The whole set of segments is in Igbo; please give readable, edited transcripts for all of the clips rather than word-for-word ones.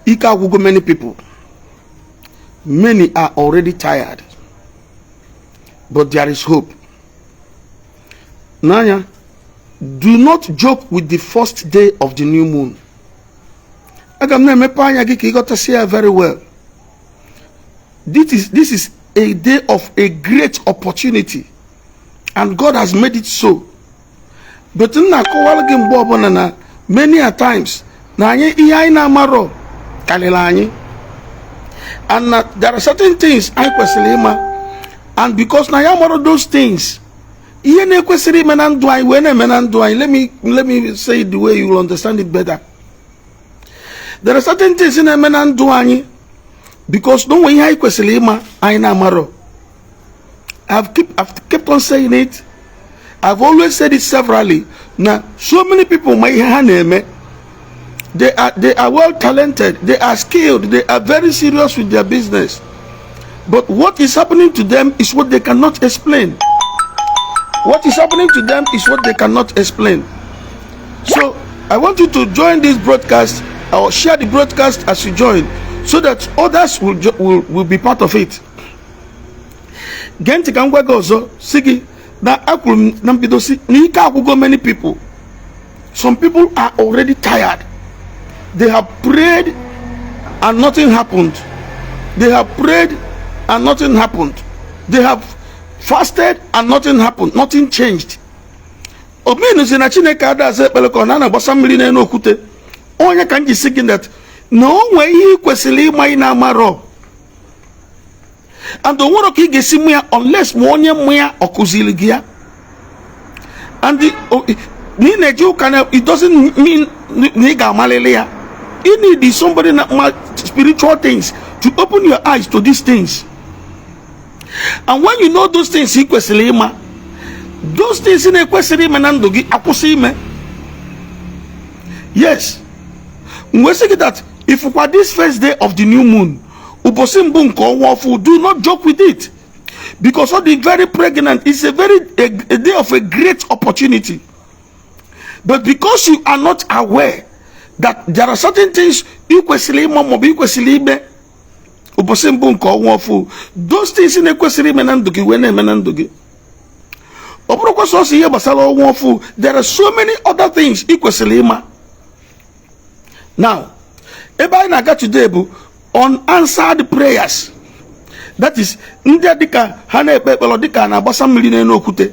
Ike agwụgo many people. Many are already tired, but there is hope. N'anya, do not joke with the first day of the new moon. Aga m na-emepe anya gị ka ị ghọtasị ya very well. This is a day of a great opportunity, and God has made it so. But m na-akọwara gị mgbe ọbụla na many a times na anyị, ihe anyị na-amarọ karịrị anyị, and na there are certain things anyị kwesịrị ịma, and because na ya amarọ those things, ihe na-ekwesịrị ime na ndụ anyị wee na-eme na ndụ anyị. Let me say it the way you will understand it better. There are certain things na-eme na ndụ anyị because na onwe ihe anyị kwesịrị ịma anyị na-amarọ. I've kept on saying it. I've always said it severally na so many people ma ihe ha na-eme. They are well talented, they are skilled, they are very serious with their business, but what is happening to them is what they cannot explain. What is happening to them is what they cannot explain. So I want you to join this broadcast or share the broadcast as you join, so that others will be part of it. Gee ntị ka m gwa gị ọzọ, si gị na akwuru m na mbido si na ike agwụgo many people. Some people are already tired. They have prayed and nothing happened. They have prayed and nothing happened. They have fasted and nothing happened. Nothing changed. Omenu si na Chineke ada asa ekpere ka ọ na-agbasa mmiri n'elu okwute. Onye ka m ji si gị that na o nwee ihe ị kwesịrị ịma ị na-amarọ, and o nwere ka ị ga-esi mụ ya unless ma onye mụ ya ọ kụziri gị ya. And na ị na-eje ụka na it doesn't mean na ị ga-amalili ya. You need somebody na ma spiritual things to open your eyes to these things, and when you know those things ị kwesịrị ịma, those things na-ekwesịrị ime na ndụ gị akwụsị ime. Yes, m wee sị gị that if kwa this first day of the new moon, ụbọchị mbụ nke ọnwa ọfụ, do not joke with it, because ọ dị very pregnant. It's a day of a great opportunity, but because you are not aware that there are certain things ị kwesịrị ịma maọbụ ị kwesịrị ime ụbọchị mbụ nke ọnwa ọfụ, those things na-ekwesịrị ime na ndụ gị wee na-eme na ndụ gị. Ọ bụrụkwa sọsọ ihe gbasara ọnwa ọfụ, there are so many other things ị kwesịrị ịma. Now, ebe anyị na-aga today bụ unanswered prayers. That is, ndị a dịka ha na-ekpe ekpere dịka a na-agbasa mmiri n'elu okwute.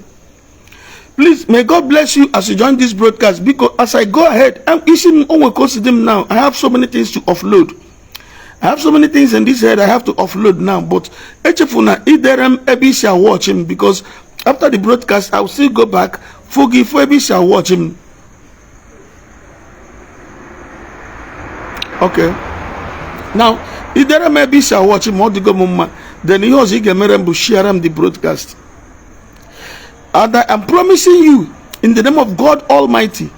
Please, may God bless you as you join this broadcast. Because as I go ahead, isi m onwe ka o si dị m now. I have so many things to offload. I have so many things in this head I have to offload now. But echefuna idere m ebe isi watch m, because after the broadcast I will still go back fụ gị, fụ ebe isi watch m. Okay, now idere m ebe isi watch m, ọ dịgo m mma. Then ihe ọzọ ị ga-emere m bụ share m the broadcast. And I am promising you in the name of God Almighty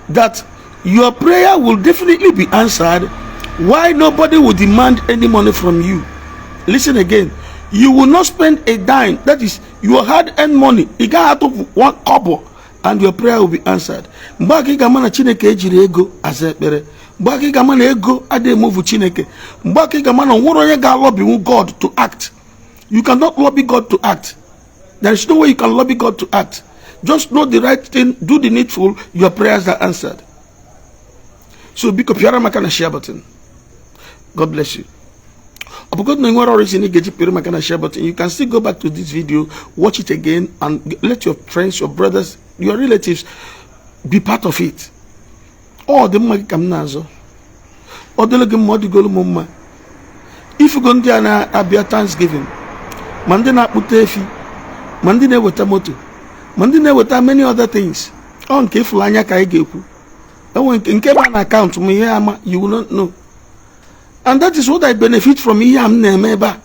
that your prayer will definitely be answered. Why? Nobody will demand any money from you. Listen again, you will not spend a dime. That is your hard-earned money. Ị gaghị atụfu one kobo, and your prayer will be answered. Mgbe aka ị ga-ama na Chineke ejiri ego aza ekpere, mgbe aka ị ga-ama na ego adịghị emove Chineke, mgbe aka ị ga-ama na nwere onye ga-alobbywu God to act. You cannot lobby God to act. There is no way you can lobby God to act. Just know the right thing, do the needful, your prayers are answered. So biko pịara maka na share button. God bless you. Ọ bụgodị na nwere ọrụ isi na ị ga-eji pịrị maka na share button, you can still go back to this video, watch it again, and let your friends, your brothers, your relatives be part of it. Ọ dị mma gị ka m na-azọ. Ọ dịla gị mma, ọ dịgolu m mma. Ifugo ndị a na-abịa Thanksgiving, ma ndị na-akpụta efi, ma ndị na-eweta moto, ma ndị na-eweta many other things. Ọ nke ịfụrụ anya ka anyị ga-ekwu. Enwe nke ba na akaụntụ m ihe ama, you will not know. And that is what I benefit from ihe a m na-eme ebe a.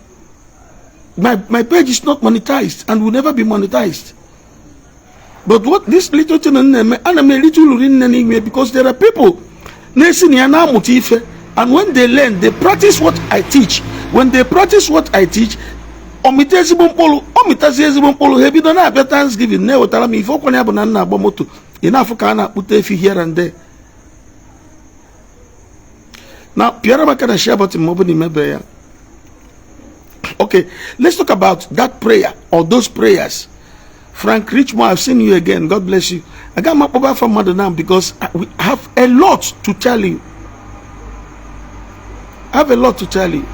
My page is not monetized and will never be monetized, but what this little thing m na-eme, ana m erite uru rinne n'ime, because there are people na-esi na ya na-amụta ife, and when they learn, they practice what I teach. When they practice what I teach, ọmịta ezigbo mkpụrụ, ọ mịtazi ezigbo mkpụrụ, ha ebido na-abịa Thanksgiving na-ewetara m ife. Ọkwana ya bụ na m na-agba moto, ị na-afụ ka a na-akpụta efi here and there. Na pịara m aka na share button ma ọ bụ na imebe ya. Okay, let's talk about that prayer or those prayers. Frank Richmond, I've seen you again. God bless you. I got my mobile phone mother now because we have a lot to tell you. I have a lot to tell you.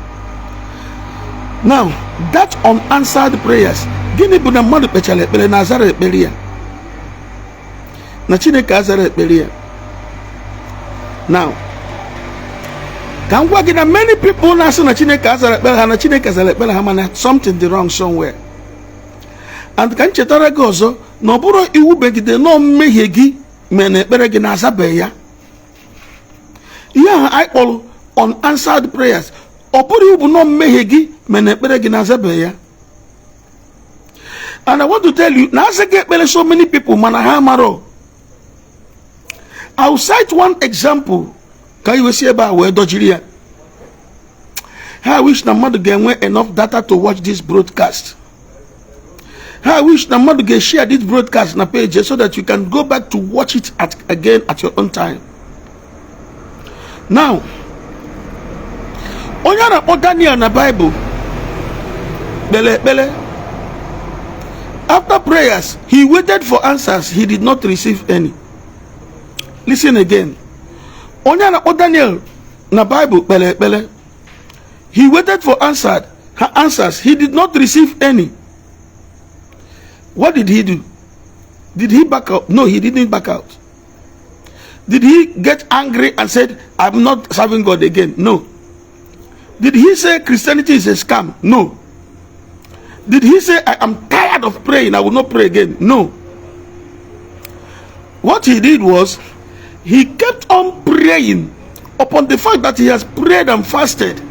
Now, that unanswered prayers, gịnị bụ na mmadụ kpechara ekpere na azara ekpere ya, na Chineke azara ekpere ya? Now, ka m gwa gị na many people na-asị na Chineke azara ekpere ha, na Chineke zara ekpere ha, mana something dị wrong somewhere. And ka m chetara gị ọzọ na ọ bụrụ iwu megide nọọ mmehie gị mere na ekpere gị na-azabeghị ya. Ihe ahụ anyị kpọrọ unanswered prayers, ọ bụrụ iwu bụ nọọ mmehie gị mere na ekpere gị na-azabeghị ya. And I want to tell you na azaghị ekpere so many people, mana ha amarọ. I will cite one example ka anyị wee si ebe a wee dọjiri ya. I wish na mmadụ ga-enwe enough data to watch this broadcast. I wish na mmadụ ga-share this broadcast na page so that you can go back to watch it again at your own time. Now, onye a na-akpọ Daniel na Bible kpere ekpere. After prayers, he waited for answers. He did not receive any. Listen again. Onye a na-akpọ Daniel na Bible kpere ekpere. He waited for answers. He did not receive any. What did he do? Did he back out? No, he didn't back out. Did he get angry and said, "I'm not serving God again"? No. Did he say Christianity is a scam? No. Did he say, "I am tired of praying, I will not pray again"? No. What he did was, he kept on praying upon the fact that he has prayed and fasted,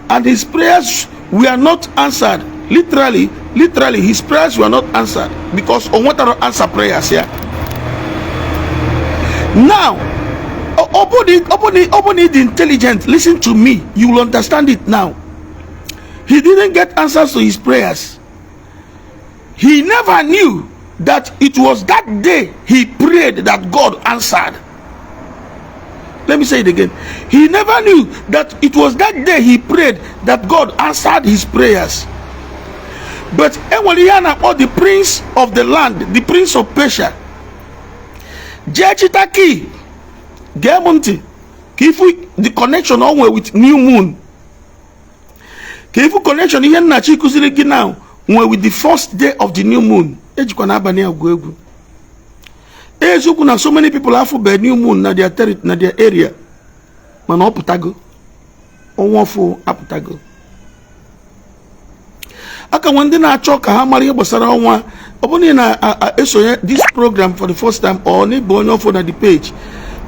and his prayers were not answered. Literally, literally, his prayers were not answered because on what are answer prayers here. Now, open the intelligent, listen to me, you will understand it now. He didn't get answers to his prayers. He never knew that it was that day he prayed that God answered. Let me say it again. He never knew that it was that day he prayed that God answered his prayers. But enwere ihe a na-akpọ the prince of the land, the prince of Persia. Jee chita key, gee m ntị ka ifu the connection o nwere with new moon. Ka ifu connection ihe nnachi kụziri gị now nwere with the first day of the new moon. Ejikwa n'abalị agụ egwu. Eziokwu na so many people afụbe new moon na their territory, na their area, mana ọ pụtago, ọnwa ọfụ apụtago. Aka nwe ndị na-achọ ka ha mara ihe gbasara ọnwa. Ọ bụrụ na ị na-esonye this program for the first time or na ịbụ onye ọfụ na the page,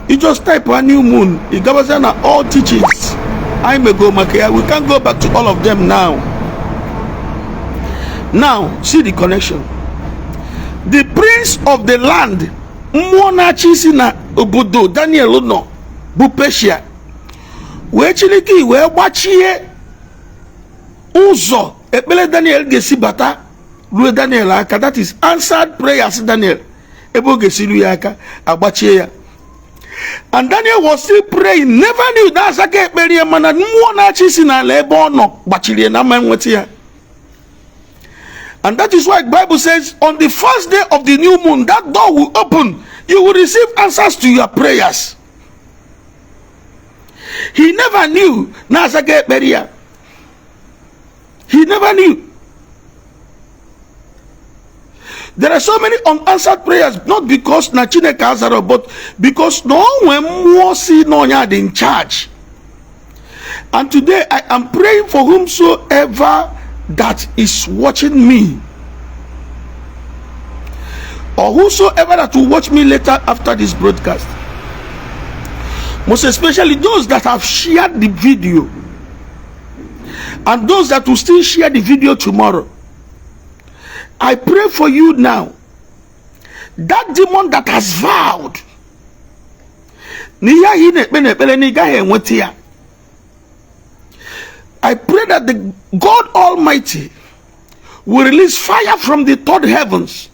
you just type a new moon, ị gabazia na all teachings anyị mego maka ya. We can go back to all of them now. Now see the connection. The prince of the land, mmụọ na-achị isi na obodo Daniel nọ bụ Persia, wee chilike wee gbachie ụzọ ekpere Daniel ga-esi bata ruo Daniel aka. That is answered prayers Daniel, ebe ọ ga-esi ruo ya aka, agbachie ya. And Daniel was still praying, never knew na azaga ekpere ya, mana mmụọ na-achị isi n'ala ebe ọ nọ gbachiri ya na ama nweta ya. And that is why Bible says on the first day of the new moon, that door will open. You will receive answers to your prayers. He never knew na azaga ekpere ya. He never knew. There are so many unanswered prayers, not because na Chineke azara, but because na o nwee mmụọ si na onye dị in charge. And today I am praying for whomsoever that is watching me or whosoever that will watch me later after this broadcast, most especially those that have shared the video and those that will still share the video tomorrow. I pray for you now, that demon that has vowed na ihe ahụ ị na-ekpe n'ekpere na ị gaghị enweta ya, I pray that the God Almighty will release fire from the third heavens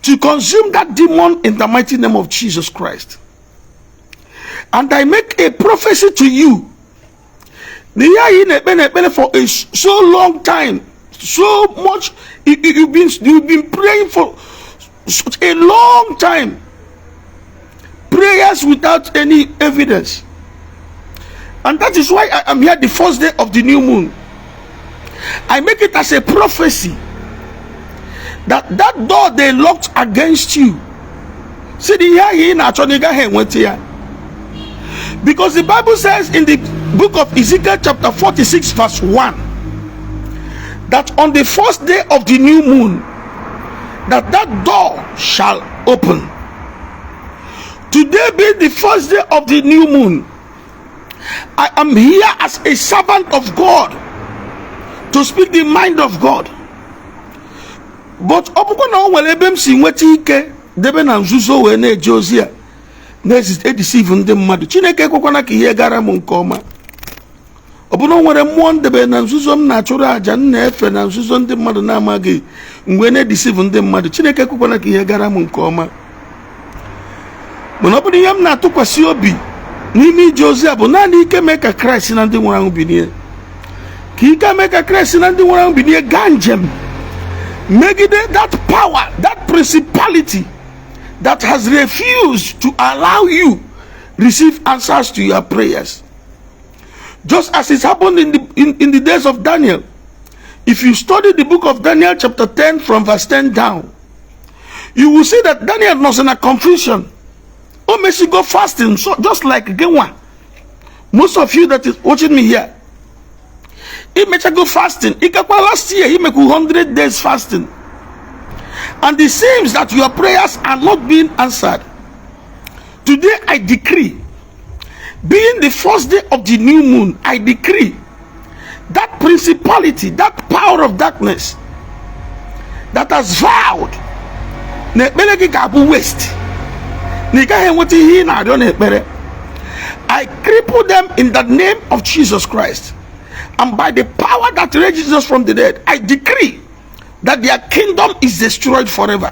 to consume that demon in the mighty name of Jesus Christ. And I make a prophecy to you. Na ihe ahụ ị na-ekpe na ekpere for a so long time, so much, you've been praying for such a long time, prayers without any evidence. And that is why I am here the first day of the new moon. I make it as a prophecy that that door they locked against you, see, the ihe ahụ ị na-achọ na ị gaghị enweta ya, because the Bible says in the book of Ezekiel chapter 46 verse 1 that on the first day of the new moon, that that door shall open. Today being the first day of the new moon, I am here as a servant of God to speak the mind of God. But ọ bụkwa na o nwere ebe m si nweta ike debe na nzuzo wee na-eje ozi a na-edeceive ndị mmadụ, Chineke ekwekwana ka ihe gara m nke ọma. Ọ bụrụ na o nwere mmụọ ndebe na nzuzo m na-achụrụ àjà, m na-efe na nzuzo, ndị mmadụ na-amaghị, mgbe na-edeceive ndị mmadụ, Chineke ekwekwana ka ihe gara m nke ọma. Mana ọ bụrụ ihe m na-atụkwasị obi n'ime ije ozi a bụ naanị ike mee ka Kraịst na ndị nwụrụ anwụ binie, ka ike mee ka Kraịst na ndị nwụrụ anwụ binie gaa njem megide that power, that principality that has refused to allow you receive answers to your prayers, just as it happened in the days of Daniel. If you study the book of Daniel chapter 10 from verse 10 down, you will see that Daniel was in a confusion. O mesigo fasting, so just like gịnwa, most of you that is watching me here, imechago fasting. Ikekwa last year imekwu 100 days fasting, and it seems that your prayers are not being answered. Today I decree, being the first day of the new moon, I decree that principality, that power of darkness that has vowed na ekpere gị ga-abụ waste, na ị gaghị enweta ihe ị na-arịọ n'ekpere, I cripple them in the name of Jesus Christ. And by the power that raised Jesus from the dead, I decree that their kingdom is destroyed forever.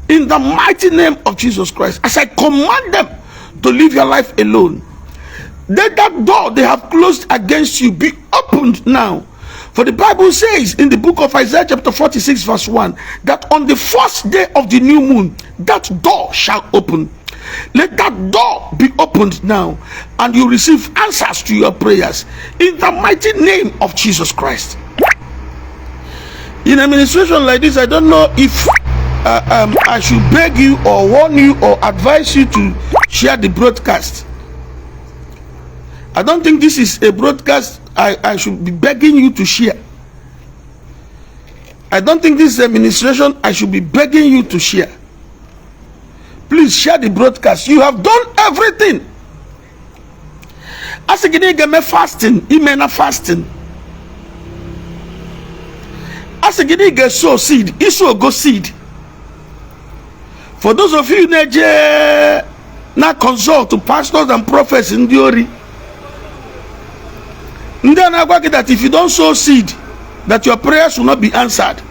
In the mighty name of Jesus Christ, as I command them to live your life alone, let that door they have closed against you be opened now. For the Bible says in the book of Isaiah chapter 46 verse 1 that on the first day of the new moon, that door shall open. Let that door be opened now, and you receive answers to your prayers in the mighty name of Jesus Christ. In a ministration like this, I don't know if I should beg you or warn you or advise you to share the broadcast. I don't think this is a broadcast I should be begging you to share. I don't think this is a ministration I should be begging you to share. Please share the broadcast. You have done everything. A sị gị na ị ga-eme fasting, ime na fasting. A sị gị na ị ga-sow seed, isow go seed. For those of you na-eje na consult pastors and prophets, ndị ori, ndị a na-agwa gị that if you don't sow seed, that your prayers will not be answered,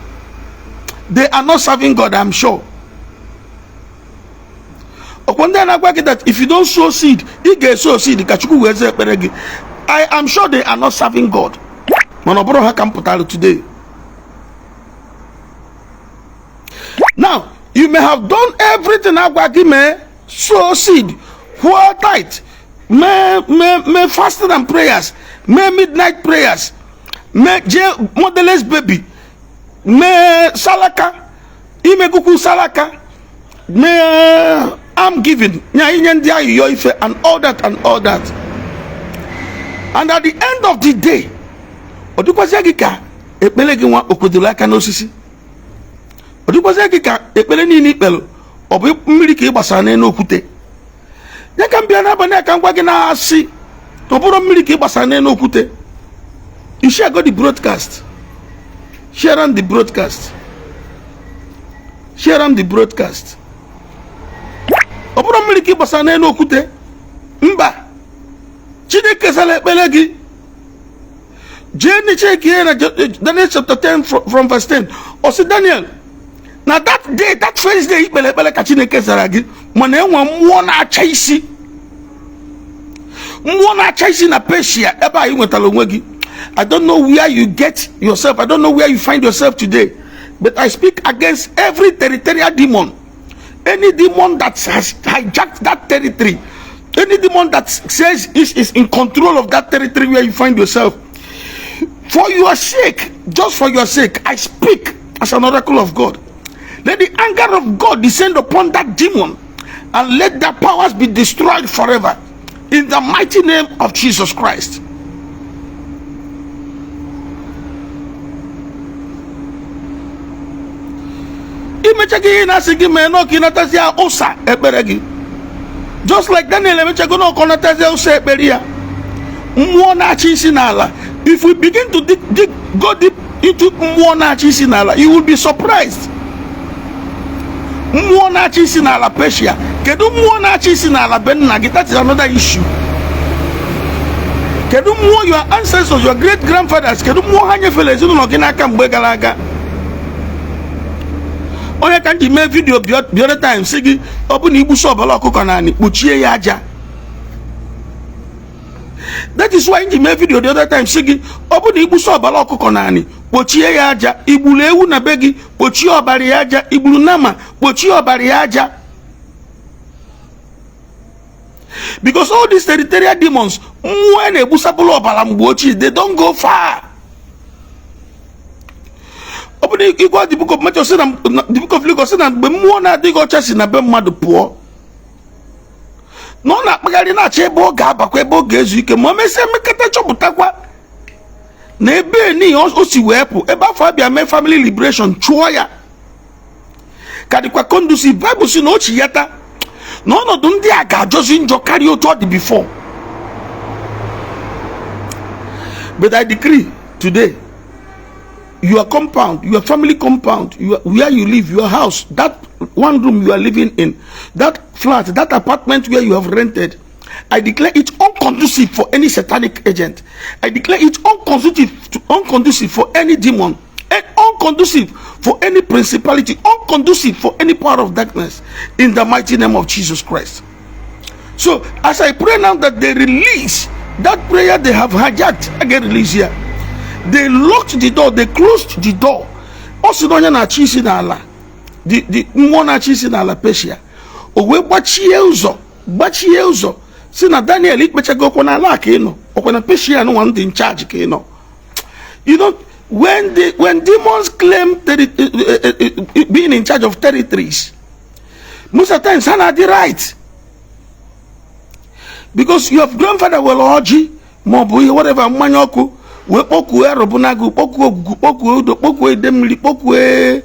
they are not serving God, I'm sure. Ọkwa ndị a na-agwa gị that if you don't sow seed, ị ga-esow seed ka Chukwu wee zaa ekpere gị, I am sure they are not serving God. Mana ọ bụrụ ha ka m pụtara today. Now, you may have done everything agwa gị mee: sow seed, kwụọ tithe, mee fasting and prayers, mee midnight prayers, mee jee motherless baby, mee salaka, imegukwu salaka, mee alms giving, nya inye ndị ayịyọ ife, and all that and all that. And at the end of the day, ọ dịkwazịa gị ka ekpere gị nwa okwedoro aka n'osisi, ọ dịkwazịa gị ka ekpere niile ikpere ọ bụ mmiri ka ị gbasara n'elu okwute. Ya ka m bịa n'abalị a ka m gwa gị na-asị, ọ bụrụ mmiri ka ị gbasara n'elu okwute. You share go the broadcast, share am the broadcast, share am the broadcast. Ọ bụrụ mmiri ka ị gbasara n'elu okwute, mba, Chineke zara ekpere gị. Jee n'check ihe na Daniel chapter 10 from verse 10. Ọ sị Daniel na that day, that first day ikpere ekpere ka Chineke zara gị, mana enwe mmụọ na-acha isi. Mmụọ na-acha isi na Persia ebe a ị nwetara onwe gị. I don't know where you get yourself. I don't know where you find yourself today. But I speak against every territorial demon. Any demon that has hijacked that territory. Any demon that says is in control of that territory where you find yourself. For your sake, just for your sake, I speak as an oracle of God. Let the anger of God descend upon that demon and let their powers be destroyed forever. In the mighty name of Jesus Christ. Imechago ihe na-asị gị mee n'ọka ịnatazi ụsa ekpere gị, just like Daniel emechago n'ọkọ natazi ụsa ekpere ya. Mmụọ na-achị isi n'ala, if we begin to dig, dig, go deep into mmụọ na-achị isi n'ala, you will be surprised. Mmụọ na-achị isi n'ala Persia, kedu mmụọ na-achị isi n'ala be nna gị? That is another issue. Kedu mmụọ your ancestors, your great grandfathers, kedu mmụọ ha nyefere ezinụlọ gị n'aka mgbe gara aga? Onye ka m ji mee video the other time sị gị, ọ bụ na igbusi ọbara ọkụkọ naanị kpuchie ya aja. That is why m ji mee video the other time sị gị, ọ bụ na igbusi ọbara ọkụkọ naanị kpochie ya aja, igburu ewu na be gị kpochie ọbara ya aja, igburu nama kpochie ọbara ya aja, because all these territorial demons, mmụọ na-egbusapụrụ ọbara mgbe ochie, they don't go far. Ọ bụrụ ịgwa the Book of Matthew sị na the Book of Luke sị na mgbe mmụọ na-adịghị ọcha si na be mmadụ pụọ, na ọ na-akpagharị na-achọ ebe ọ ga-abakwa, ebe ọ ga-ezu ike, ma o mesịa emekata chọpụtakwa na ebe n'ihi o si wee pụ, ebe afọ abịa mee family liberation chụọ ya, ka dịkwa conducive. Bible si na o chiyata na ọnọdụ ndị a ga-ajọzi njọ karịa otu ọ dị before. But I decree today, your compound, your family compound, where you live, your house, that one room you are living in, that flat, that apartment where you have rented, I declare it unconducive for any satanic agent. I declare it unconducive for any demon, and unconducive for any principality, unconducive for any power of darkness, in the mighty name of Jesus Christ. So, as I pray now that they release that prayer they have hijacked, I get release here. They locked the door, they closed the door. Ọ sị na onye na-achị isi n'ala, the mmụọ na-achị isi n'ala Persia, o wee gbachie ụzọ, gbachie ụzọ, si na Daniel ikpechago ọkwa n'ala ka ị nọ, ọkwa na Persia nwa ndị in charge ka ị nọ. You know, when demons claim being in charge of territories, most of the times ha na-adị right, because your grandfather were ọjị ma ọ bụ ihe whatever, mmanya ọkụ, wee kpọkuo arọbụnagụ, kpọkuo ogwugwu, kpọkuo udo, kpọkuo ide mmiri, kpọkuo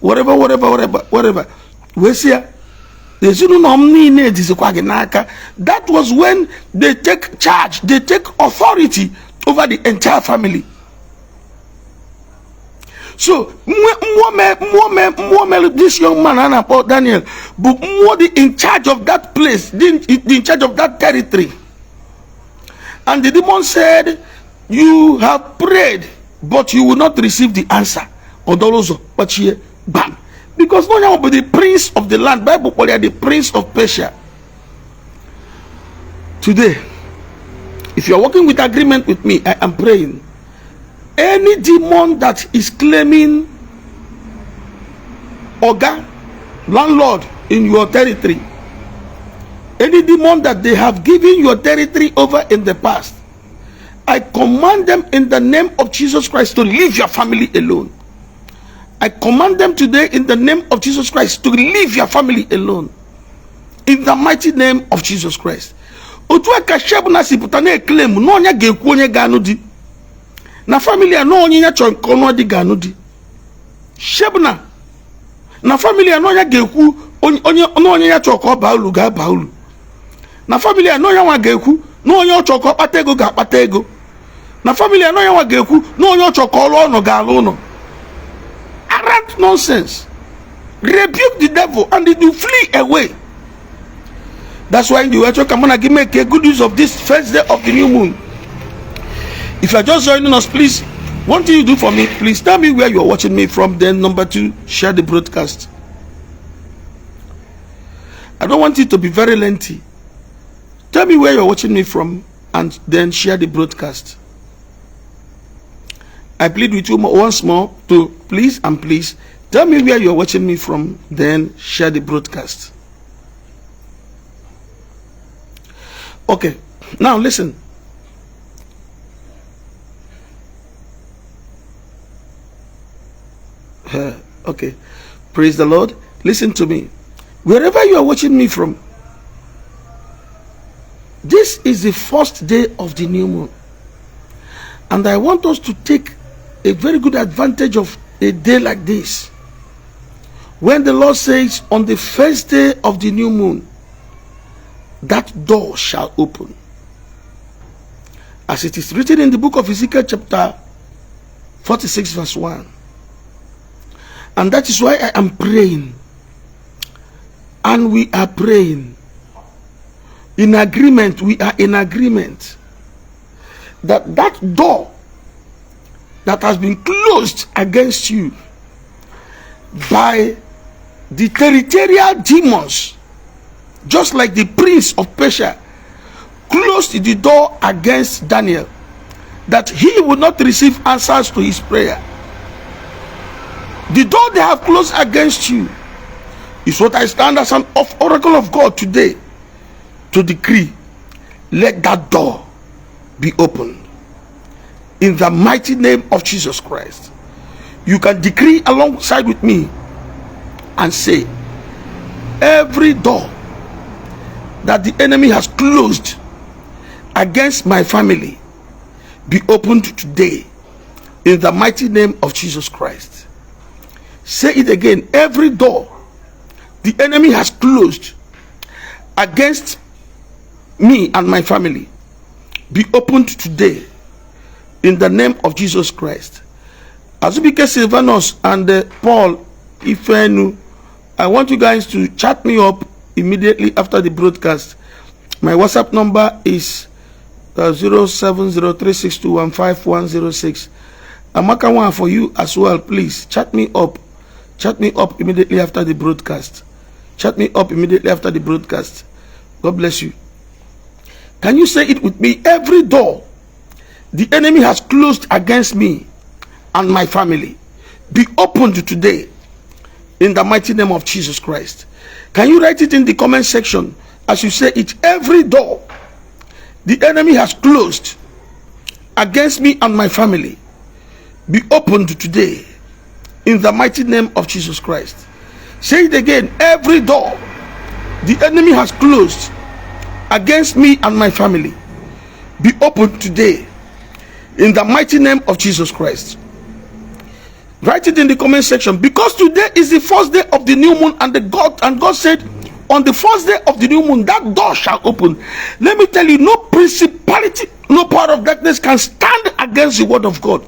whatever, whatever, whatever, whatever, wee sị ya ezinụlọ m niile dizikwa gị n'aka. That was when they take charge, they take authority over the entire family. So mmụọ mere this young man a na-akpọ Daniel bụ mmụọ dị in charge of that place, dị in charge of that territory. And the demon said, "You have prayed, but you will not receive the answer." Ọdọrọ ụzọ kpachie gbam, because na onye bụ the prince of the land. Bible kpọrọ ya the prince of Persia. Today, if you are working with agreement with me, I am praying, any demon that is claiming oga, landlord in your territory, any demon that they have given your territory over in the past, I command them in the name of Jesus Christ to leave your family alone. I command them today in the name of Jesus Christ to leave your family alone. In the mighty name of Jesus Christ. Otu a ka Shebna si pụta na-eclaim na onye ga-ekwu onye ga-anụ di na family a, na onye ya chọrọ nke ọnụ dị ga-anụ di. Shebna na family a, na onye ga-ekwu onye na onye ya chọrọ ka ọ baa uru ga-aba uru na family a, na onye nwa ga-ekwu na onye ọ chọrọ ka ọ kpata ego ga-akpata ego na family a, na onye nwa ga-ekwu na onye ọ chọrọ ka ọ lụọ ụlọ ga-alụ ụlọ. Arrant nonsense. Rebuke the devil and it will flee away. That's why the wee ka mụ na gị make a good use of this first day of the new moon. If you are just joining us, please, one thing you do for me, please tell me where you are watching me from. Then number two, share the broadcast. I don't want it to be very lengthy. Tell me where you're watching me from. And then share the broadcast. I plead with you once more to please and please tell me where you're watching me from, then share the broadcast. Okay, now listen. Okay, praise the Lord. Listen to me. Wherever you are watching me from, this is the first day of the new moon. And I want us to take a very good advantage of a day like this. When the Lord says, on the first day of the new moon, that door shall open. As it is written in the book of Ezekiel, chapter 46, verse 1. And that is why I am praying. And we are praying. In agreement, we are in agreement that that door that has been closed against you by the territorial demons, just like the prince of Persia closed the door against Daniel, that he would not receive answers to his prayer. The door they have closed against you is what I stand as an oracle of God today to decree. Let that door be opened in the mighty name of Jesus Christ. You can decree alongside with me and say, every door that the enemy has closed against my family be opened today in the mighty name of Jesus Christ. Say it again. Every door the enemy has closed against me and my family be opened today in the name of Jesus Christ. Azubike Silvanus and Paul Ifenu, I want you guys to chat me up immediately after the broadcast. My WhatsApp number is 07036215106. Amaka one for you as well, please. Chat me up. Chat me up immediately after the broadcast. Chat me up immediately after the broadcast. God bless you. Can you say it with me? Every door the enemy has closed against me and my family be opened today in the mighty name of Jesus Christ. Can you write it in the comment section as you say it? Every door the enemy has closed against me and my family be opened today in the mighty name of Jesus Christ. Say it again. Every door the enemy has closed against me and my family be opened today in the mighty name of Jesus Christ. Write it in the comment section, because today is the first day of the new moon, and God said, on the first day of the new moon, that door shall open. Let me tell you, no principality, no power of darkness can stand against the word of God.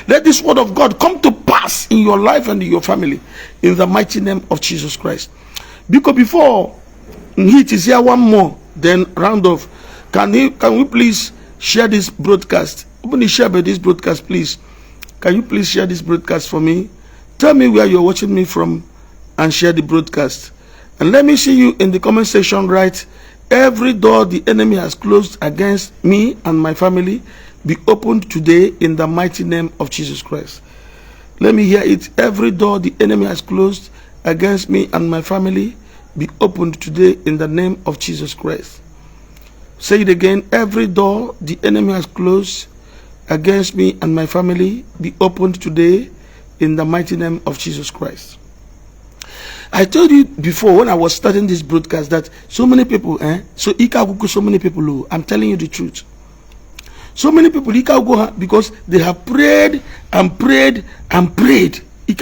Let this word of God come to pass in your life and in your family in the mighty name of Jesus Christ. Because before it is here one more, then round off. Can we please share this broadcast? Open the share by this broadcast, please. Can you please share this broadcast for me? Tell me where you're watching me from and share the broadcast. And let me see you in the comment section. Write, every door the enemy has closed against me and my family be opened today in the mighty name of Jesus Christ. Let me hear it. Every door the enemy has closed against me and my family be opened today in the name of Jesus Christ. Say it again. Every door the enemy has closed against me and my family be opened today in the mighty name of Jesus Christ. I told you before when I was starting this broadcast that so many people, so so many people, I'm telling you the truth. So many people because they have prayed and prayed and prayed. If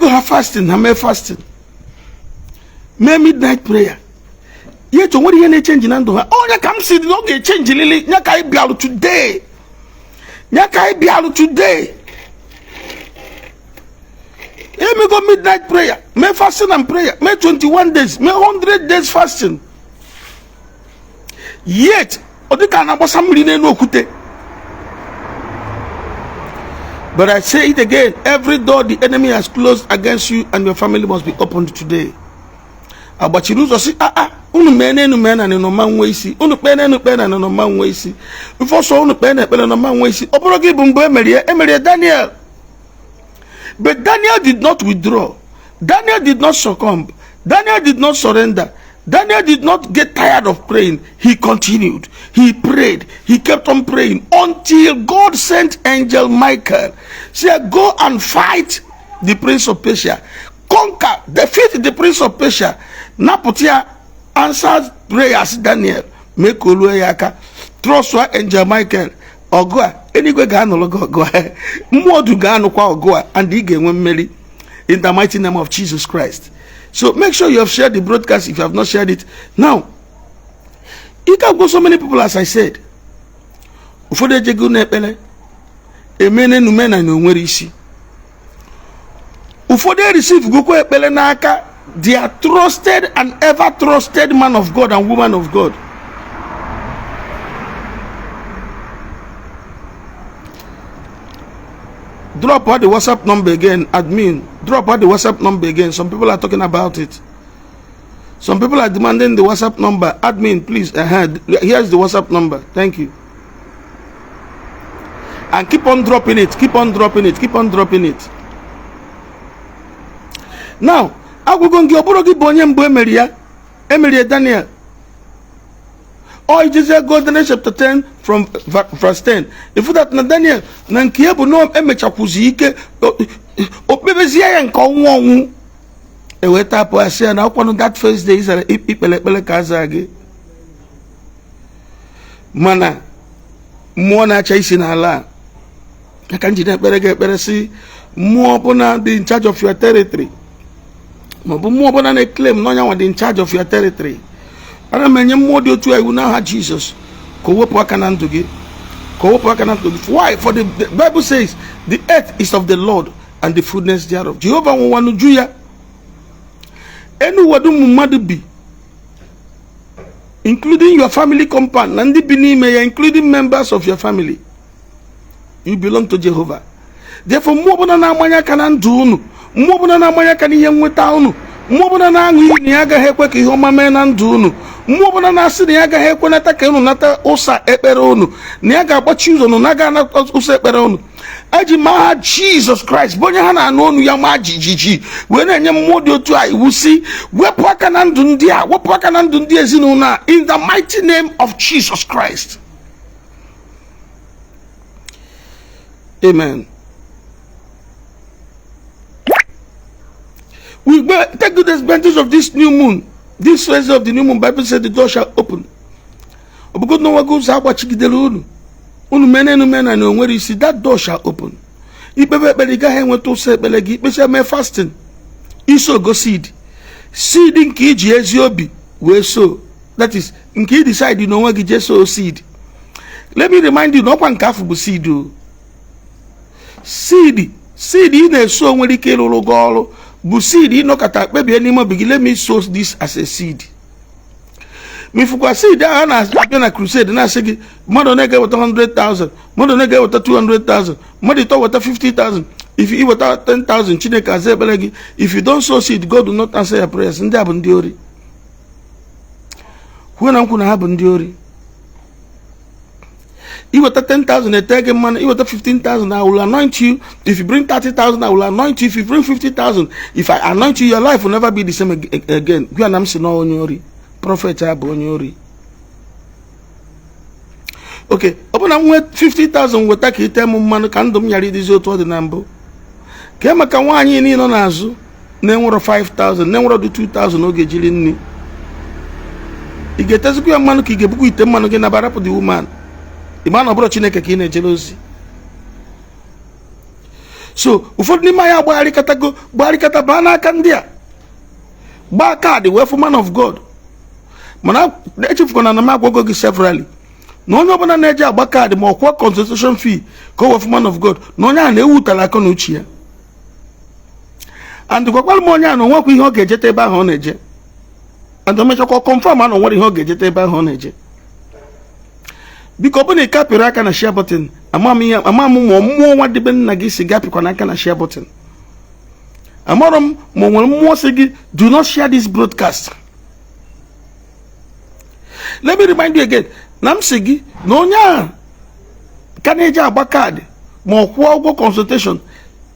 go have fasting, have fasting. May midnight prayer. Yet what do you change in Ando? Oh, you come see the get change lily. Nyakai bialu today. Nyakai bialu today. Let me go midnight prayer. May fasting and prayer. May 21 days. May 100 days fasting. Yet, but I say it again, every door the enemy has closed against you and your family must be opened today. Agbachiri ụzọ si aa, unu mee n'enu mee na na ọma nwe isi, unu kpee n'enu kpee na na ọma nwe isi, ife ọsọ unu kpee na ekpere na ọma nwe isi. Ọ bụrụ gị bụ mgbe emerie emerie Daniel. But Daniel did not withdraw. Daniel did not succumb. Daniel did not surrender. Daniel did not get tired of praying. He continued. He prayed. He kept on praying until God sent angel Michael. Say, go and fight the prince of Persia. Conquer, defeat the prince of Persia. Napụta ya. Answered prayers Daniel. Mee ka o luo ya aka. Trust angel Michael. Ọgụ a, eluigwe ga-anụrụ gị ọgụ a. Mmụọ du ga-anụkwa ọgụ a, and ị ga-enwe mmeri in the mighty name of Jesus Christ. So make sure you have shared the broadcast if you have not shared it. Now, you can go so many people, as I said. Ụfọdụ ejego n'ekpere emene nume na onwere isi. Ụfọdụ receive gokwa ekpere n'aka their trusted and ever trusted man of God and woman of God. Drop out the WhatsApp number again, admin. Drop out the WhatsApp number again. Some people are talking about it. Some people are demanding the WhatsApp number. Admin, please. Here's the WhatsApp number. Thank you. And keep on dropping it. Keep on dropping it. Keep on dropping it. Now, agwụgo gị, ọ bụrụ gị bụ onye mbụ emeri ya emerie Daniel. Ọ ijezie go Daniel chapter 10 from verse 10, ifu that na Daniel na nke ya bụ na emechakwuzi ike o kpebezie ya nke ọnwụ ọnwụ eweta apụ asị ya na ọkwanụ that first day ịzara ikpere ekpere ka aza gị. Mana mmụọ na-acha isi n'ala a ka njide ekpere gị ekpere si mmụọ ọbụla dị in charge of your territory, maọbụ mmụọ ọbụla na-eclaim na onye nwa dị in charge of your territory, ana m enye mmụọ dị otu a iwu n'aha Jizọs ka o wepụ aka na ndụ gị, ka o wepụ aka na ndụ gị. Why? For the Bible says the earth is of the Lord and the fullness thereof. Jehova nwụwa n'uju ya, enu ụwa dum mmadụ bi, including your family compound na ndị bi n'ime ya, including members of your family. You belong to Jehovah. Therefore, mmụọ ọbụla na-amanye aka na ndụ unu, mmụọ ọbụla na-amanye aka n'ihe nweta unu, mmụọ ọbụla na-aṅụ iyi na ya agaghị ekwe ka ihe ọma mee na ndụ unu, mmụọ ọbụla na-asị na ya agaghị ekwenata ka unu nata ụsa ekpere unu, na ya ga-agbachi ụzọ na aga anata ụsa ekpere unu, eji m aha Jizọs Kraịst bụ onye ha na-anụ ọnụ ya ma jijiji wee na-enye mmụọ dị otu a iwu si wepụ aka na ndụ ndị a, wepụ aka na ndụ ndị ezinụlọ a, in the mighty name of Jesus Christ. Amen. We take good advantage of this new moon. This phase of the new moon, Bible said the door shall open. Ọ bụgodị na onwego ụzọ agbachigidere unu, unu mee n'enu mee na onwere isi, that door shall open. Ikpebe ekpere, ị gaghị enweta ụsọ ekpere gị. Ikpecha, mee fasting, iso go seed, seed nke iji ezi obi wee sow, that is nke ị decide n'onwe gị jee sow seed. Let me remind you na ọkwa nke afọ bụ seed o. Seed, seed ị na-eso nwere ike ịrụrụ gị ọrụ bụ seed ịnọkọta kpebie n'ime obi gị, let me sow this as a seed. Ma ifukwa seed ahụ a na-abịa na crusade na-asị gị mmadụ na ga-eweta 100,000, mmadụ na ga-eweta 200,000, mmadụ ịtọ weta 50,000, if you weta 10,000, Chineke aza ekpere gị. If you don't sow seed, God will not answer your prayers. Ndị a bụ ndị ori. Kwuo na nkwu na ha bụ ndị ori. Iweta 10,000, ete gị mmanụ. Iweta 15,000, I will anoint you. If you bring 30,000, I will anoint you. If you bring 50,000, if I anoint you, your life will never be the same again. Gwa na m si na onye ori, prophet a bụ onye ori. Ok, ọ bụ na m nwee 50,000 weta ka ite m mmanụ ka ndụ m ghara ịdịzi otu ọ dị na mbụ, ka maka nwaanyị niile nọ n'azụ na-enwerọ 5,000, na-enwerọ dị 2,000 oge jiri nri, ị ga-etezikwa ya mmanụ ka ị ga-ebukwa ite mmanụ gị na barapụ the woman? Ị ma na ọ bụrụ Chineke ka ị na-ejere ozi. So ụfọdụ n'ime anyị agbagharịkọtago, gbagharịkọta baa n'aka ndị a, gbaa card wee fụ man of God. Mana echefukwana na m agwago gị severally na onye ọbụla na-eje agba card ma ọ kwụọ consultation fee ka o wee fụ man of God, na onye ahụ na-ewutara akọ na uche ya. And gwakwara m onye ahụ na onwekwa ihe ọ ga-ejeta ebe ahụ ọ na-eje, and o mechakwa confirm na o nwere ihe ọ ga-ejeta ebe ahụ ọ na-eje. Biko, ọ bụ na ị kapịrị aka na share button, ama m ihe, ama m ma mmụọ nwa dịbe nna gị si gapịkwa n'aka na share button. Amarọ m ma o nwere mmụọ si gị do not share this broadcast. Let me remind you again na m sị gị na onye ahụ ka na-eji agba kaadị ma ọ kwụọ ụgwọ consultation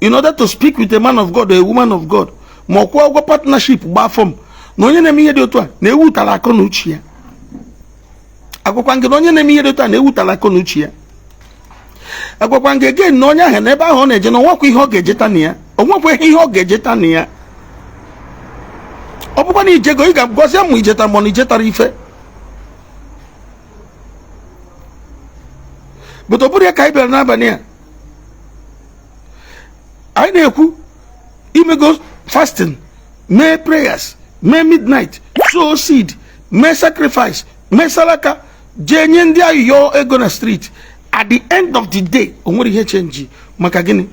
in order to speak with a man of God or a woman of God, ma ọ kwụọ ụgwọ partnership, gbaa form, na onye na-eme ihe dị otu a na-ewutara akọ na uche ya. Agwakwa gị na onye na-eme ihe dị otu a na-ewutara akọ na uche ya. Agwakwa gị again na onye ahụ na ebe ahụ ọ na-eje na onwekwa ihe ọ ga-ejeta na ya, onwekwa ihe ọ ga-ejeta na ya. Ọ bụkwa na ijego, ị ga-agọzie ma ijeta ma na ijetara ife. But ọ bụrụ ya ka anyị bịara n'abalị a, anyị na-ekwu imego fasting, mee prayers, mee midnight, sow seed, mee sacrifice, mee salaka, jee nye ndị ayịyọ ego na street. At the end of the day, o nwere ihe change. Maka gịnị?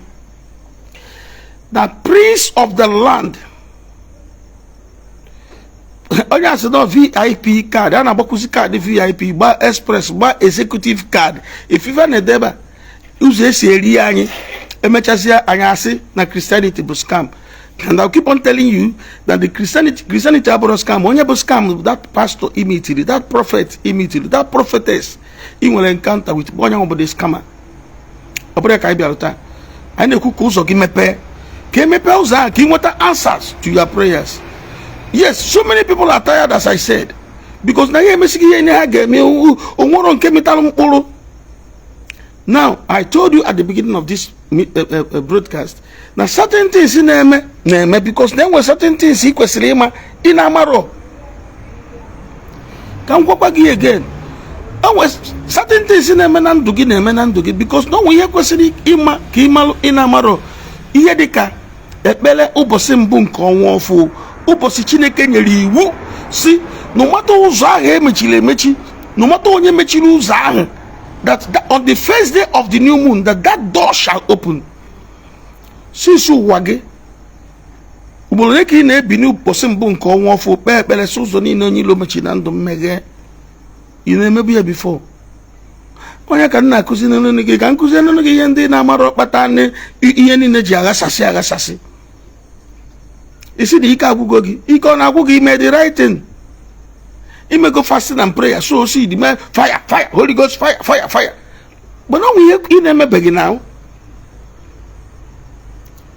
The prince of the land, onye asị na VIP card, a na-agbakwụsị kaadị VIP, gba express, gba executive card, ifife na-edebe ụzọ esi eri anyị. Emechasịa, anyị asị na Christianity bụ scam. And I'll keep on telling you that the Christianity abụrụ scam. Onye bụ scam bụ that pastor imitiri, that prophet imitiri, that prophetess ị nwere encounter with, bụ onye bụ the scammer. Ọ bụrụ ya ka anyị bịara taa, anyị na-ekwu ka ụzọ gị mepee, ka emepee ụzọ ahụ, ka ị nweta answers to your prayers. Yes, so many people are tired, as I said, because na ihe emesighị ihe ha ga-eme, onwero nke metara mkpụrụ. Now, I told you at the beginning of this broadcast na certain things na-eme na-eme because na enwere certain things ị kwesịrị ịma ị na-amarọ. Ka m gwakwa gị again, enwere certain things na-eme na ndụ gị, na-eme na ndụ gị because na onwe ihe kwesịrị ịma ka ịmalụ ị na-amarọ. Ihe dịka ekpere ụbọchị mbụ nke ọnwa ọfụ, ụbọchị Chineke nyere iwu si no matter ụzọ ahụ emechiri emechi, no matter onye mechiri ụzọ ahụ, that on the first day of the new moon that door shall open. Since ụwa gị, ugboro ole ka ị na-ebi n'ụbọchị mbụ nke ọnwa ọfụ kpee ekpere si ụzọ niile onye ilo mechiri na ndụ mmeghee? Ị na-emebu ya before? Onye ka m na-akụzi n'ọnụ gị, ka m kụzie n'ọnụ gị ihe ndị na-amara kpata ihe niile ji aghasasị aghasasị. Isi na ike agwụgo gị, ike ọ na-agwụ gị ime the right thing? Imego fasting and prayer, sow seed, mee fire, fire, Holy Ghost fire, fire, fire, mana ọ nwe ihe ị na-emebeghị na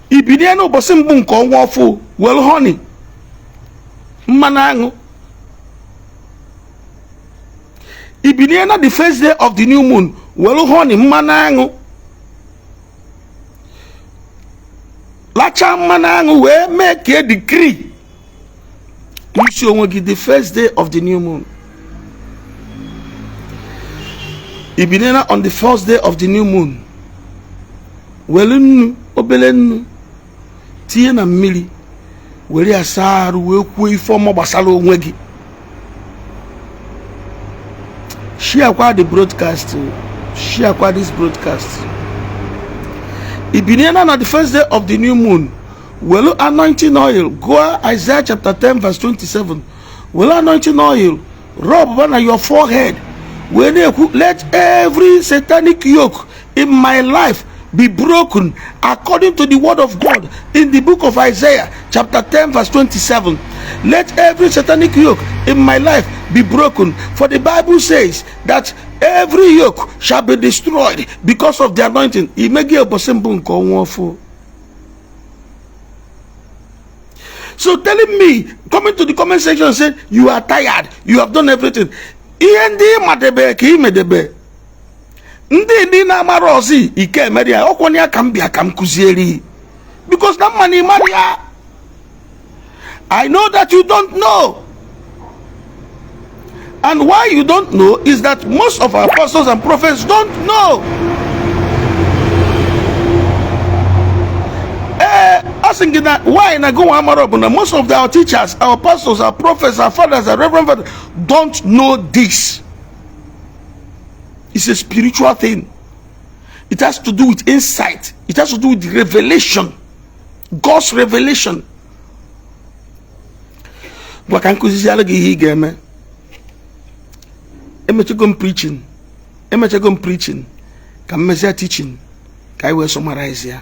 ibilie n'ụbọchị mbụ nke ọnwa ọfụ, were honey, mmanụ aṅụ. Ibilie na the first day of the new moon, were honey, mmanụ aṅụ, lachaa mmanụ aṅụ wee mee ka e decree n'isi onwe gị the first day of the new moon. Ibilie na on the first day of the new moon, were nnu, obere nnu, tinye na mmiri, were ya saa arụ, wee kwuo ife ọma gbasara onwe gị. Share kwa the broadcast, share kwa this broadcast. Ibilie na the first day of the new moon, were anointing oil, gụọ Isaiah chapter 10 verse 27, were anointing oil rub na your forehead, wee na-ekwu, "Let every satanic yoke in my life be broken according to the word of God in the book of Isaiah chapter 10 verse 27. Let every satanic yoke in my life be broken, for the Bible says that every yoke shall be destroyed because of the anointing." Imegi ụbọchị mbụ nke ọnwa ọfụ. So telling me, coming to the comment section and say you are tired, you have done everything. Ihe ndị ị madebe ka ị medebe, ndị na-amara ọzọ ike emere ya. Ọkwa ya ka m bịa ka m kụziere, because na mma na ịmara ya. I know that you don't know. And why you don't know is that most of our pastors and prophets don't know. Asị gị na why na go amara bụ na most of our teachers, our pastors, our prophets, our fathers, our reverend fathers don't know this. It's a spiritual thing. It has to do with insight. It has to do with revelation. God's revelation. Gwa ka nkụziziara gị ihe ị ga-eme. Emechego m preaching. Emechego m preaching. Ka m mezie teaching. Ka anyị wee summarize ya.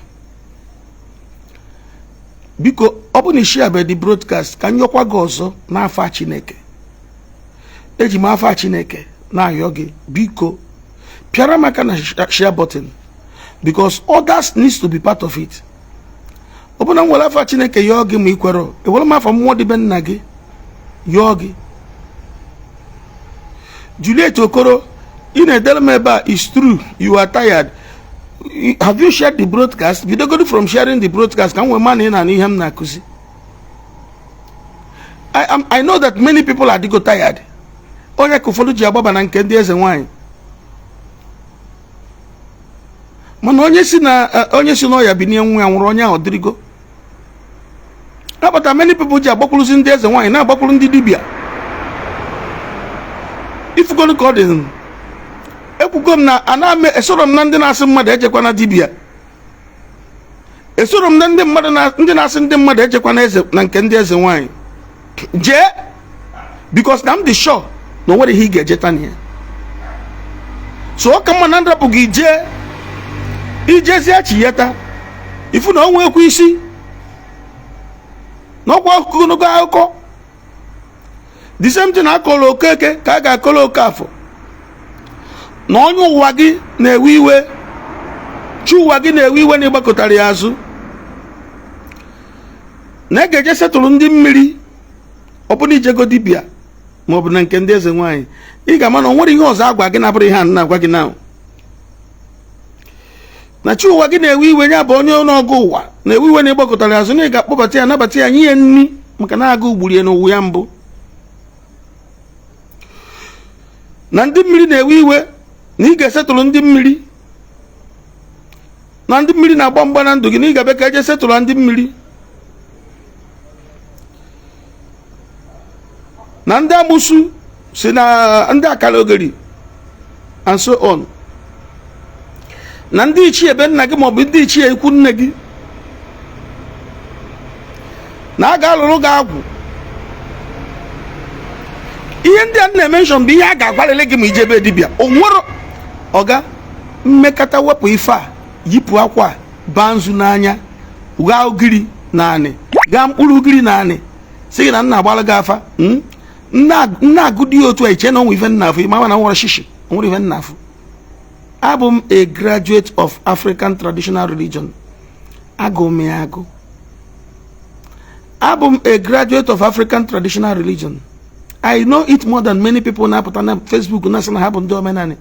Biko, ọ bụ na ị share the broadcast, ka m yọkwa gị ọzọ n'afọ Chineke. Eji m afa Chineke na-ayọ gị, biko pịara m aka na share button, because others needs to be part of it. Ọ bụ na m were afa Chineke yọọ gị ma ị kwere, ewere m afa mmụọ dị be nna gị yọọ gị. Juliet Okoro, ị na-edere m ebe a, is true you are tired. Have you shared the broadcast? Bidogodi from sharing the broadcast ka m wee ma na ị na-anụ ihe m na-akụzi. I know that many people adịgo tired. Onye ka ụfọdụ ji agbaba na nke ndị eze nwanyị, mana onye si na onye si n'ọya binie nwa ya nwụrụ, onye ahụ dịrịgo akpata. Many people ji agbakwuruzi ndị eze nwaanyị, na-agbakwuru ndị dibịa. Ifugonu ka ọ dị. Ekwugo m na ana m esoro m na ndị na-asị mmadụ ejekwana dibịa, esoro m na ndị mmadụ ndị na-asị ndị mmadụ ejekwana eze na nke ndị eze nwaanyị jee, because na m dị sure na o nwere ihe ị ga-ejeta na ya. So ọ ka mma na nrapụ gị jee, ijezie chiyeta ifu na o nwekwa isi n'ọkwa ogologo akụkọ. The same thing akọrọ Okeke ka a ga-akọrọ Okafọ, na onye ụwa gị na-ewe iwe, chi ụwa gị na-ewe iwe na ịgbakọtara ya azụ, na ị ga-eje setụrụ ndị mmiri. Ọ bụrụ ijego dibịa ma ọ bụ na nke ndị eze nwaanyị, ị ga-ama na o nwere ihe ọzọ agwa gị na-abụrụ ihe a na-agwa gị na na chi ụwa gị na-ewe iwe, ya bụ onye ọnụọgụ ụwa na-ewe iwe na ịgbakọtara azụ, na ị ga-akpọbata ya, nabata ya, nye ya nri, maka na agụụ gburu ya n'ụwa ya mbụ, na ndị mmiri na-ewe iwe na ị ga-esetụrụ ndị mmiri, na ndị mmiri na-agba mgba na ndụ gị, na ị ga-abịa ka eje setụrụ ndị mmiri, na ndị amusu si na ndị akara ogeri and so on, na ndị ichie be nna gị maọbụ ndị ichie ikwu nne gị, na a ga-alụrụ gị agwụ. Ihe ndị a na-emenshọn bụ ihe a ga-agwarịrị gị ma ije be dibịa. O nwere ọga mmekọta, wepụ ife a, yipụ akwa a, baa nzu n'anya, ghaa ugiri na anị, ghaa mkpụrụ ugiri na anị, sị gị na nna agbara gị afa. Nna agụ dị otu a, iche na onwe ife nna afụ, ma na nwere shishi nwere ife nna afụ. Abụ m a graduate of African traditional religion, agụ m ya agụ. Abụ m a graduate of African traditional religion. I know it more than many people na-apụta na Facebook na-asị na ha bụ ndị omenani.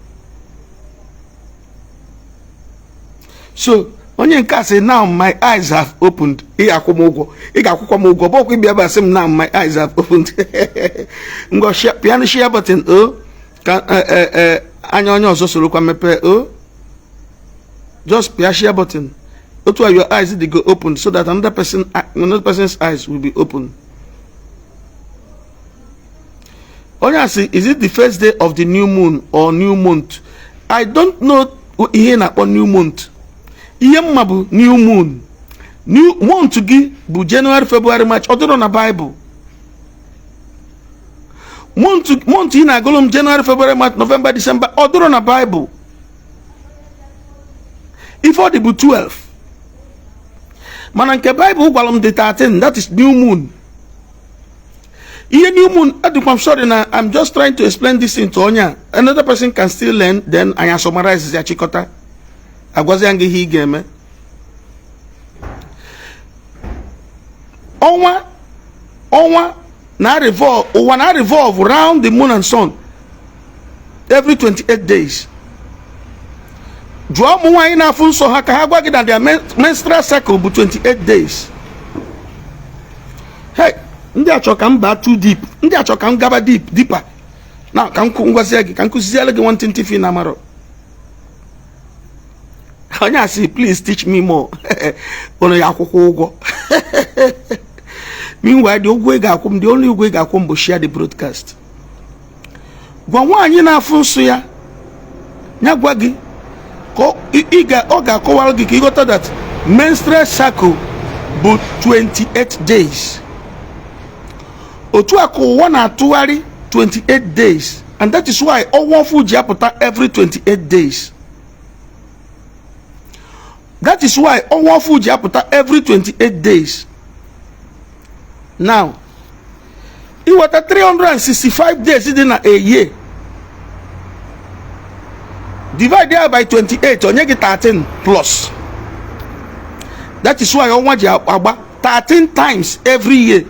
So onye nke a sị, now my eyes have opened. Ị ga-akwụ m ụgwọ, ị ga-akwụkwa m ụgwọ. Bụkwa ịbịa ebe a sị m now my eyes have opened. Ngwa, pịanụ share button o, ka anya onye ọzọ sorokwa mepee o. Just pịa share button otu a your eyes dey go open, so that another person, another person's eyes will be open. Onye a sị, is it the first day of the new moon or new month? I don't know ihe na-akpọ new month. Ihe m ma bụ new moon. New month gị bụ January, February, March. Ọ dịrọ na Bible. Month ị na-agụlụ m January, February, March, November, December, ọ dịrọ na Bible. Ife ọ dị bụ 12, mana nke Bible gwara m dị 13, that is new moon. Ihe new moon adịkwa m sorry na I'm just trying to explain this thing to onye a. Another person can still learn, then anyị summarize ya, chịkọta, agwazi ya gị ihe ị ga-eme. Ọnwa ọnwa na revolve, ụwa na revolve round the moon and sun every 28 days. Jụọ ụmụ nwaanyị na-afụ nsọ ha ka ha gwa gị na their menstrual cycle bụ 28 days. Hey, ndị achọ ka m baa too deep, ndị achọ ka m gaba deep, deeper na ka m gwazie gị, ka m kụziziere gị nwantịntị fi na amarọ. Onye asị, please teach me more. Ụnụ ya akwụkwọ ụgwọ. Meanwhile, the ụgwọ ị ga-akwụ m, the only ụgwọ ị ga-akwụ m bụ share the broadcast. Gwa nwaanyị na-afụ nsọ ya, ya gwa gị ka ọ ga-akọwara gị ka ị ghọta that menstrual cycle bụ 28 days. Otu a ka ụwa na-atụgharị 28 days, and that is why ọnwa ọfụ ji apụta every 28 days. That is why ọnwa ọfụ ji apụta every 28 days. Now, I weta 365 days dị na a year, divide ya by 28, o nye gị 13 plus. That is why ọnwa ji agba 13 times every year.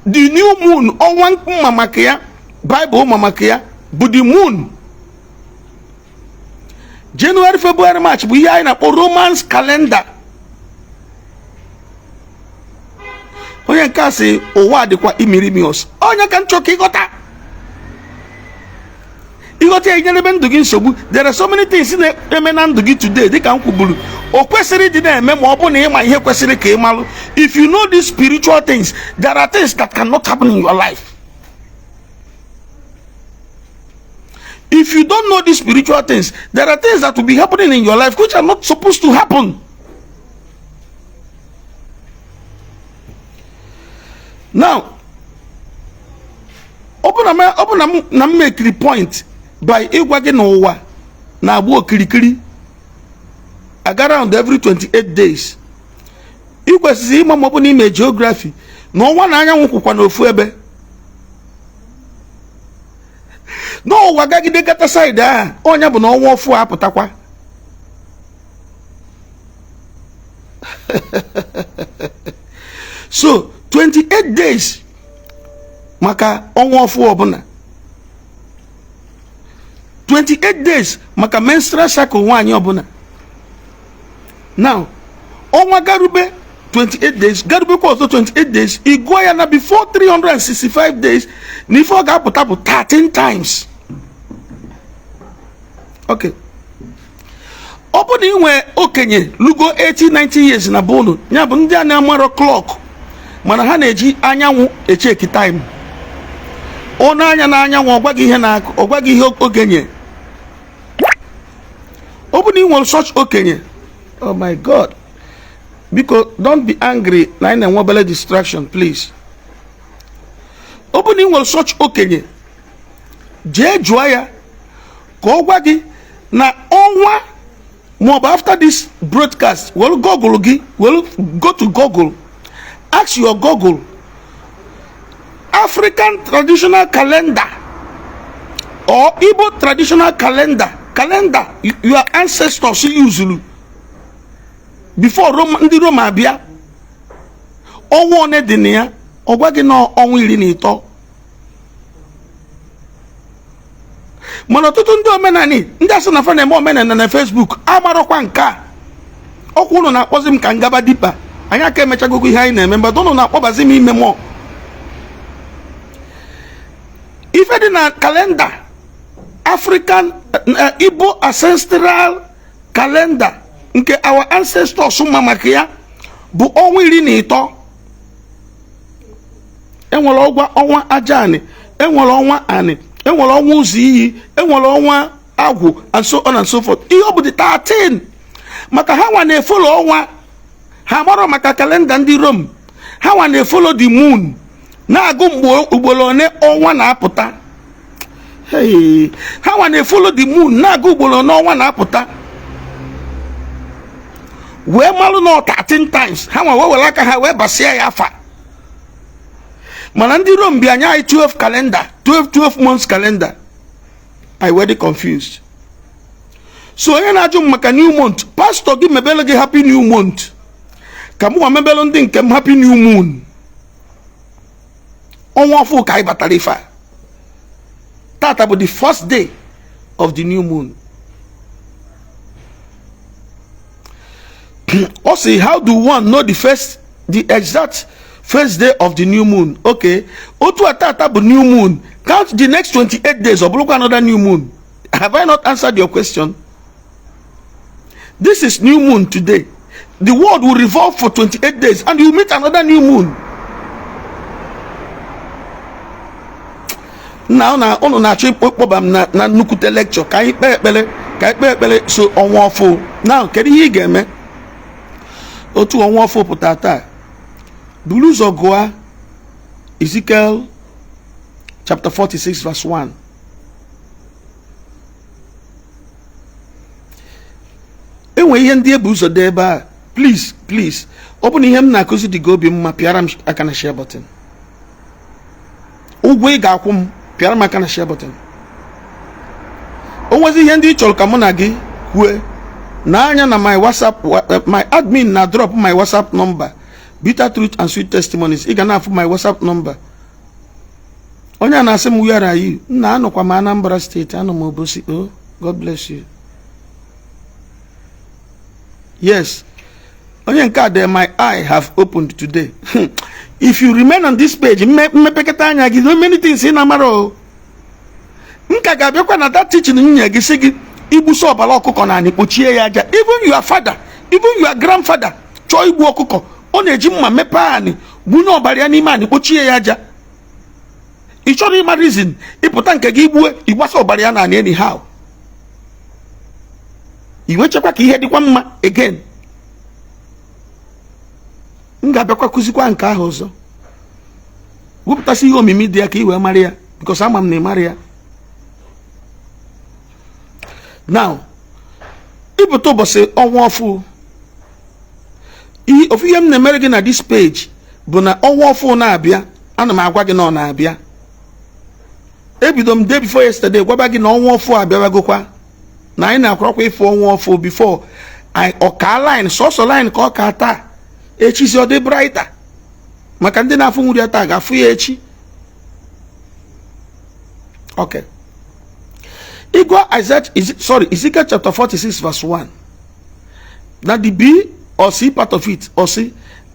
The new moon, ọnwa m ma maka ya, Bible ma maka ya, bụ the moon January, February, March, bụ ihe anyị na-akpọ Romans calendar. Onye nke a sị ụwa dịkwa imirimios. Onye ka m chọ ka ị ghọta, ị ghọta ya, inyerebe ndụ gị nsogbu. There are so many things na-eme na ndụ gị today, dịka m kwuburu, o kwesịrị ịdị na-eme ma ọ bụ na ị ma ihe kwesịrị ka ị malụ. If you know these spiritual things, there are things that cannot happen in your life. If you don't know these spiritual things, there are things that will be happening in your life which are not supposed to happen. Now, ọ bụ na m mekiri point by ịgwa gị na ụwa na-agba okirikiri aga round every 28 days, ị kwesịrị ịma, ma ọ bụ na ị me geography, na ọnwa na anyanwụ kwụkwa n'ofu ebe, n'ụwa gagide gata side ahụ, ọ nya bụ na ọnwa ọfụ apụtakwa. So 28 days maka ọnwa ọfụ ọbụla, 28 days maka menstrual cycle nwaanyị ọbụla. Now, ọnwa garube 28 days, garubekwa ọzọ 28 days, ị gụọ ya na before 365 days na ife ọ ga-apụta bụ 13 times. Okay, ọ bụ na ị nwee okenye lugo 80 90 years na be unu, ya bụ ndị a na-amarọ clock, mana ha na-eji anyanwụ echeki time. Ọ na-anya na anyanwụ, ọ gwa gị ihe na-akụ, ọ gwa gị ihe okenye. Ọ bụ na ị nwere such okenye, oh my God, biko don't be angry na anyị na-enwe obere distraction, please. Ọ bụ na ị nwere such okenye, jee jụọ ya ka ọ gwa gị na ọnwa, maọbụ after this broadcast, were Google gị, were go to Google, ask your Google, African traditional calendar or Igbo traditional calendar, calendar your ancestors used before Rome, ndị Rome abịa, ọnwa one dị na ya? Ọ gwa gị na ọnwa 13. Mana ọtụtụ ndị omenani, ndị asị na fa na-eme omenala na Facebook, amarọkwa nke a. Ọkwa ụnụ na-akpọzi m ka m gaba deeper. Anyị aka emechagogo ihe anyị na-eme, mgbe ụnụ na-akpọbazi m ime mụọ ife dị na calendar African, Igbo ancestral calendar nke our ancestors ma maka ya bụ ọnwa 13. Enwere ọgwa ọnwa aja anị, enwere ọnwa anị, enwere ọnwa ụzọ iyi, enwere ọnwa agwụ, and so on and so forth. Ihe ọ bụ dị 13 maka ha nwa na-efollow ọnwa. Ha marọ maka calendar ndị Rome. Ha nwa na-efollow the moon, na-agụ mgbe ugboro one ọnwa na-apụta. Ha nwa na-efollow the moon, na-agụ ugboro one ọnwa na-apụta, wee malụ na 13 times. Ha nwa wee were aka ha wee basịa ya afa. Mana ndị Rome bịa nye anyị 12 calendar, 12 12 months calendar, anyị wee dị confused. So onye na-ajụ m maka new month, pastor gị mebele gị happy new month, ka mụnwa mebele ndị nke m happy new moon. Ọnwa ọfụ ka anyị batara ife a. Tata bụ the first day of the new moon. Ọ sị, how do one know the exact first day of the new moon? Okay, otu a tata bụ new moon, count the next 28 days, ọ bụrụkwa another new moon. Have I not answered your question? This is new moon today. The world will revolve for 28 days and you meet another new moon. Na ụnụ na-achọ ịkpọba m na nnukwute lecture. Ka anyị kpee ekpere, ka anyị kpee ekpere. So ọnwa ọfụ na, kedu ihe ị ga-eme? Otu ọnwa ọfụ pụta taa, buru ụzọ gụọ Ezekiel chapter 46 verse 1. Enwe ihe ndị e bu ụzọ dee ebe a. Please, please, ọ bụ na ihe m na-akụzi dị gị obi mma, pịara m aka na share button. Ụgwọ ị ga-akwụ m, pịara m aka na share button. O nwezi ihe ndị ị chọrọ ka mụ na gị kwue na anya na my WhatsApp, my admin na drop my WhatsApp number, Bitter Truth and Sweet Testimonies. Ị ga na-afụ my WhatsApp number. Onye a na-asị m, "Where are you?" Nna, anọkwa m Anambra State, anọ m Obosi. Oh, God bless you. Yes, onye nke a de, "My eye have opened today." If you remain on this page, mmepekata anya gị, so many things ị na-amara. O m ka ga-abịakwa na that teaching nye gị, sị gị igbusa ọbara ọkụkọ na anị, kpochie ya aja. Even your father, even your grandfather chọọ igbu ọkụkọ, ọ na-eji mma mepee anị, gbunye ọbara ya n'ime anị, kpochie ya aja. Ị chọrọ ịma reason? Ịpụta nke gị, igbue, ịgbasa ọbara ya na anị anyhow, i wechekwa ka ihe dịkwa mma again. M ga-abịakwa kụzikwa nke ahụ ọzọ, wepụtasị ihe omimi dị ya ka ị wee mara ya, because ama m na ị mara ya. Now, ịpụta ụbọchị ọnwa ọfụ, ofu ihe m na-emere gị na this page bụ na ọnwa ọfụ na-abịa, ana m agwa gị na ọ na-abịa. Ebido m day before yesterday gwaba gị na ọnwa ọfụ abịabagokwa, na anyị na-akwarakwa ịfụ ọnwa ọfụ before ọka line, sọsọ line ka ọ ka taa, echizi ọ dị brighter. Maka ndị na-afụ nwuri ya taa, ga-afụ ya echi. Okay, ịgụọ Isaiah, sorry, Ezekiel chapter 46 verse 1, na the B or C part of it, or C,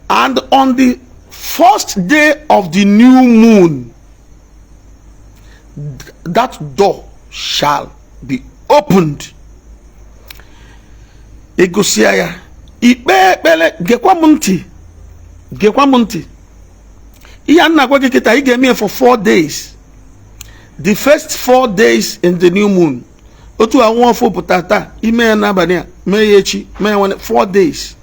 "And on the first day of the new moon that door shall be opened." Egosia ya ikpe ekpere. Gekwa m ntị, gekwa m ntị. Ihe a na-agwa gị kịta, ị ga-eme ya for 4 days, the first 4 days in the new moon. Otu anwụ ọfụ pụta taa, ime ya n'abalị a, mee ya echi, mee ya nwanne, 4 days.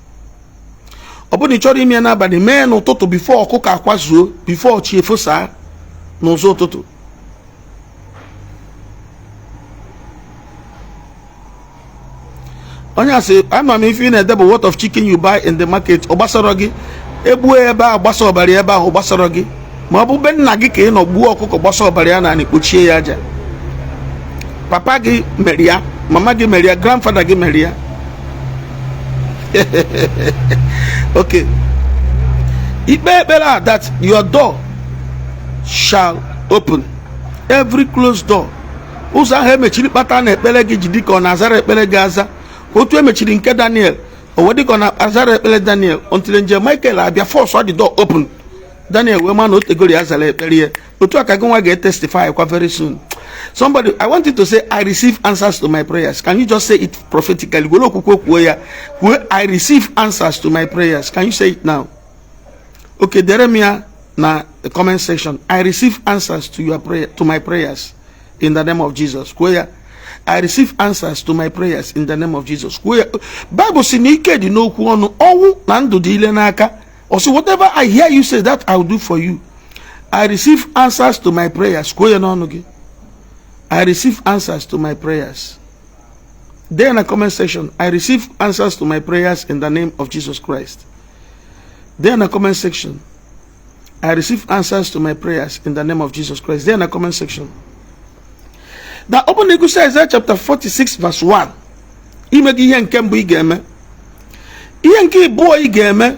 Ọ bụrụ na ị chọrọ ime ya n'abalị, mee ya n'ụtụtụ before ọkụkọ akwazuo, before chi efosaa n'ụzọ ụtụtụ. Onye asị, ama m ife ị na-ede bụ "What of chicken you buy in the market?" Ọ gbasara gị? Egbuo ebe ahụ, gbasa ọbara ebe ahụ, gbasara gị? Ma ọ bụ be nna gị ka ị nọ gbuo ọkụkọ, gbasa ọbara ya na anị, kpochie ya aja. Papa gị mere ya, mama gị mere ya, grandfather gị mere ya. Okay, ikpe ekpere a, that your door shall open, every closed door. Ụzọ ahụ emechiri kpata na ekpere gị ji dịka ọ na-azara ekpere gị aza. Otu emechiri nke Daniel, o wee dịka ọ na-azara ekpere Daniel, until nje Michael abịa force the door open, Daniel wee ma na o tegoro ya zara ekpere ya. Otu a ka gị nwa ga-etestify kwa very soon. Somebody, I want you to say, "I receive answers to my prayers." Can you just say it prophetically? Gwere okwukwe kwuo ya. Kwuo, "I receive answers to my prayers." Can you say it now? Okay, dere m ya na the comment section. "I receive answers to your prayer, to my prayers, in the name of Jesus." Kwuo ya. "I receive answers to my prayers in the name of Jesus." Kwuo ya. Bible si na ike dị n'okwu ọnụ, ọnwụ na ndụ dị ile n'aka. Ọ sị, "Whatever I hear you say, that I will do for you." I receive answers to my prayers. Kwuo ya n'ọnụ gị. I receive answers to my prayers. There in the comment section, "I receive answers to my prayers in the name of Jesus Christ." There in the comment section, "I receive answers to my prayers in the name of Jesus Christ." There in the comment section. Now open the Isaiah chapter 46 verse 1. Ime gị ihe nke mbụ ị ga-eme. Ihe nke ịbụọ ị ga-eme,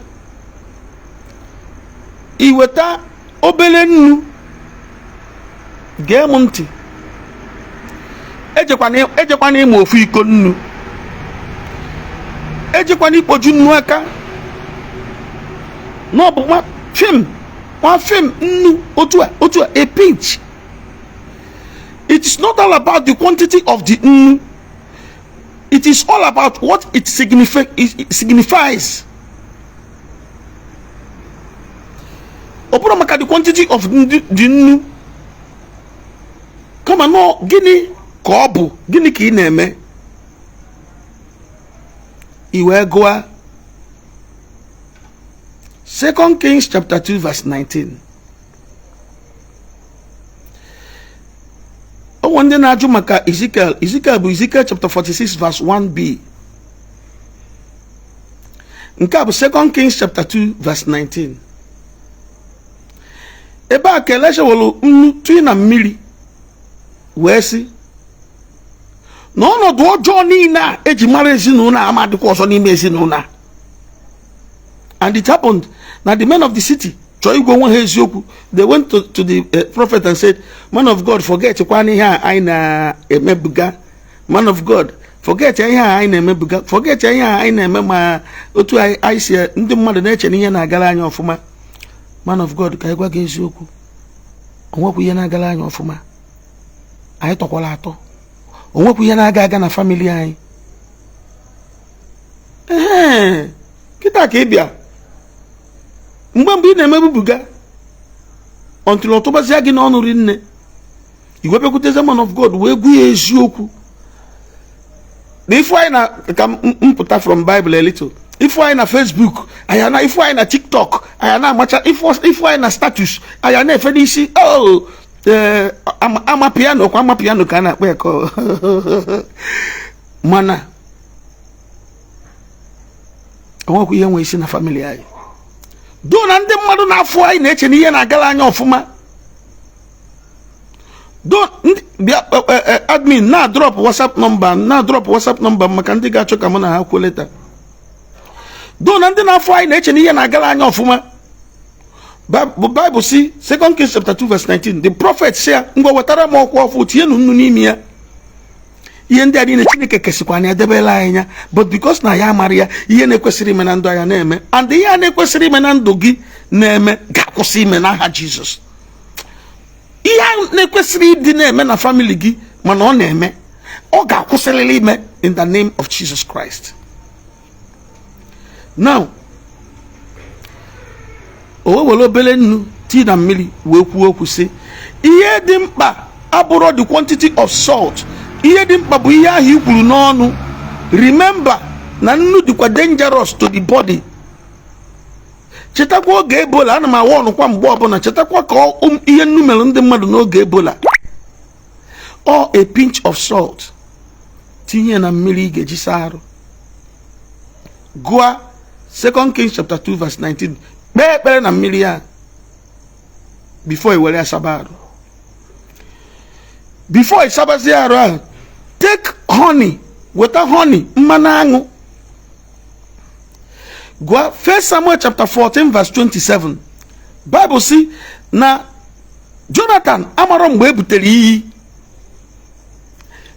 iweta obere nnu. Gee m ntị, ejekwana ịma ofu iko nnu, ejekwana ikpoju nnu aka. Na ọ bụ nwa fim, nwa fim nnu, otu a, otu a, a pinch. It is not all about the quantity of the nnu, it is all about what it signifies. Ọ bụrụ maka the quantity of the nnu, kama nọ gịnị ka ọ bụ, gịnị ka ị na-eme. I wee gụa Second Kings chapter 2 verse 19. O nwere ndị na-ajụ maka Ezekiel. Ezekiel bụ Ezekiel chapter 46 verse 1b. Nke a bụ 2 Kings chapter 2 verse 19. Ebe a ka Elisha were nnu tụị na mmiri wee sị na ọnọdụ ọjọọ niile a eji mara ezinụlọ a ama adịkwa ọzọ n'ime ezinụlọ a. And it happened na the men of the city chọọ ịgwa onwe ha eziokwu. They went to the prophet and said, "Man of God, forget kwana ihe a anyị na-emebuga. Man of God, forget ihe a anyị na-emebuga, forget ihe a anyị na-eme." Ma otu anyị si ndị mmadụ na-eche na ihe na-agara anyị ọfụma. Man of God, ka anyị gwa gị eziokwu, o nwekwa ihe na-agara anyị ọfụma. Anyị tọkwara atọ, o nwekwa ihe na-aga aga na family anyị. Ee, kịta ka ị bịa mgbe mgbe ị na-emebubuga until ọ tụbazịa gị n'ọnụ rinne, iwe bịakwuteze man of God wee gwa ya eziokwu na ifu anyị na ka m pụta from Bible a little. Ifu anyị na Facebook, anyị na ifu anyị na TikTok, anyị na-amacha ifu anyị na status, anyị na-efe n'isi. Oh, ee, ama piano kwa, ama piano ka a na-akpọ ya ka mana onwekwa ihe nwe isi na family anyị do na ndị mmadụ na-afụ anyị na-eche na ihe na-agara anya ọfụma. Do bịa, admin na drop WhatsApp number, na drop WhatsApp number maka ndị ga-achọ ka mụ na ha kwuo later. Do na ndị na-afụ anyị na-eche na ihe na-agara anya ọfụma. Bible si 2 Kings chapter 2 verse 19, the prophet si ya, "Ngwa, wetara m ọkwa ọfụ, tinyenu nnu n'ime ya." Ihe ndị a niile Chineke kesikwa na ya debela anyị ya, but because na ya amara ya, ihe na-ekwesịrị ime na ndụ anya na-eme, and ihe a na-ekwesịrị ime na ndụ gị na-eme ga-akwụsị ime n'aha Jizọs. Ihe a na-ekwesịrị ịdị na-eme na family gị mana ọ na-eme, ọ ga-akwụsịrịrị ime in the name of Jesus Christ. Now, o wee were obere nnu tii na mmiri wee kwuo okwu sị, ihe dị mkpa abụrụ the quantity of salt, ihe dị mkpa bụ ihe ahụ i kwuru n'ọnụ. Remember na nnu dịkwa dangerous to the body. Chetakwa oge Ebola, ana m awa ọnụkwa mgbe ọbụla. Chetakwa ka ihe nnu mere ndị mmadụ n'oge Ebola. Ọ a pinch of salt tinye na mmiri ị ga-eji saa arụ. Gụa 2 Kings chapter 2 verse 19, kpee ekpere na mmiri ya before i were ya saba arụ. Before ị sabazie arụ ahụ, take honey, weta honey, mmanụ aṅụ. Gụa 1 Samuel chapter 14 verse 27. Bible si na Jonathan amarọ mgbe e butere iyi.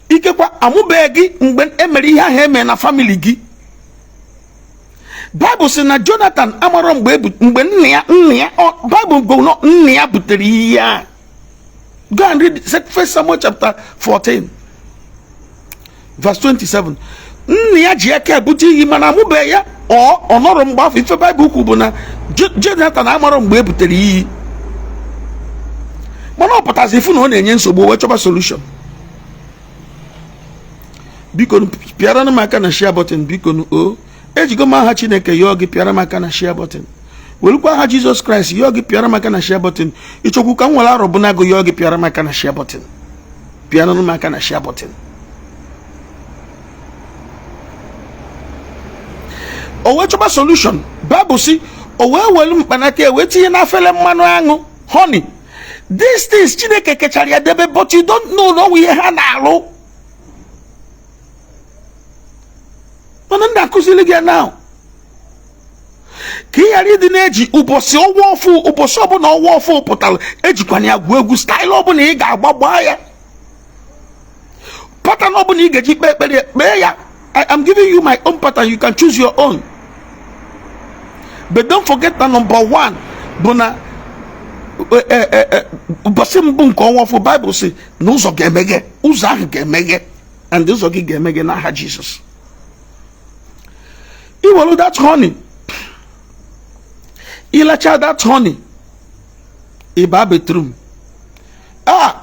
Ikekwa amụbeghị gị mgbe e mere ihe ahụ eme na family gị. Bible sị na Jonathan amarọ mgbe nna ya, Bible go no, nna ya butere iyi a. Go and read 1 Samuel chapter 14 verse 27. Nna ya ji aka ebute iyi mana amụbeghị ya, ọ nọrọ mgbe afọ. Ife Bible kwu bụ na Jonathan amarọ mgbe e butere iyi, mana ọ pụtazi ifu na ọ na-enye nsogbu, wee chọba solution. Biko pịara m aka na share button. Biko o ejigo m aha Chineke yọọ gị, pịara m aka na share button. Welukwa aha Jizọs Kraịst yọọ gị, pịara m aka na share button. Ịchọkwu ka m nwere arọ bụ na-agụ yọọ gị, pịara m aka na share button, pịara m aka na share button. O wee chọba solution. Bible si o wee were mkpanaka wee tinye n'afere mmanụ aṅụ, honey. These things Chineke kechara ya debe, but you don't know na ọnwụ ihe ha na-alụ, mana ndị akụziri gị now ka ị ghara ịdị na-eji ụbọchị ọnwa ọfụ. Ụbọchị ọbụla ọnwa ọfụ pụtara, ejikwana ya gwuo egwu. Style ọbụla ị ga-agba, gbaa ya. Pattern ọbụla ị ga-eji kpee ekpere, kpee ya. I am giving you my own pattern, you can choose your own, but don't forget na number one bụ na ụbọchị mbụ nke ọnwa ọfụ, Bible sị na ụzọ ga-emeghe, ụzọ ahụ ga-emeghe, and ụzọ gị ga-emeghe n'aha Jizọs. Iwelu that honey, ịlacha that honey, ịba bedroom a,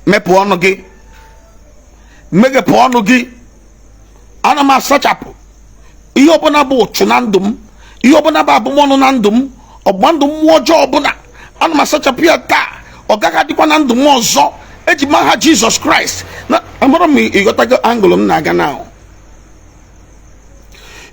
mepụ ọnụ gị, meghepụ ọnụ gị. Ana m asachapụ ihe ọbụla bụ ụchụ na ndụ m, ihe ọbụla bụ abụmọnụ na ndụ m, ọgba ndụ mmụọ ọjọọ ọbụla, ana m asachapụ ya taa. Ọ gaghị adịkwa na ndụ m ọzọ. Eji m aha Jizọs Kraịst na amara m. Ịghọtago angle m na-aga na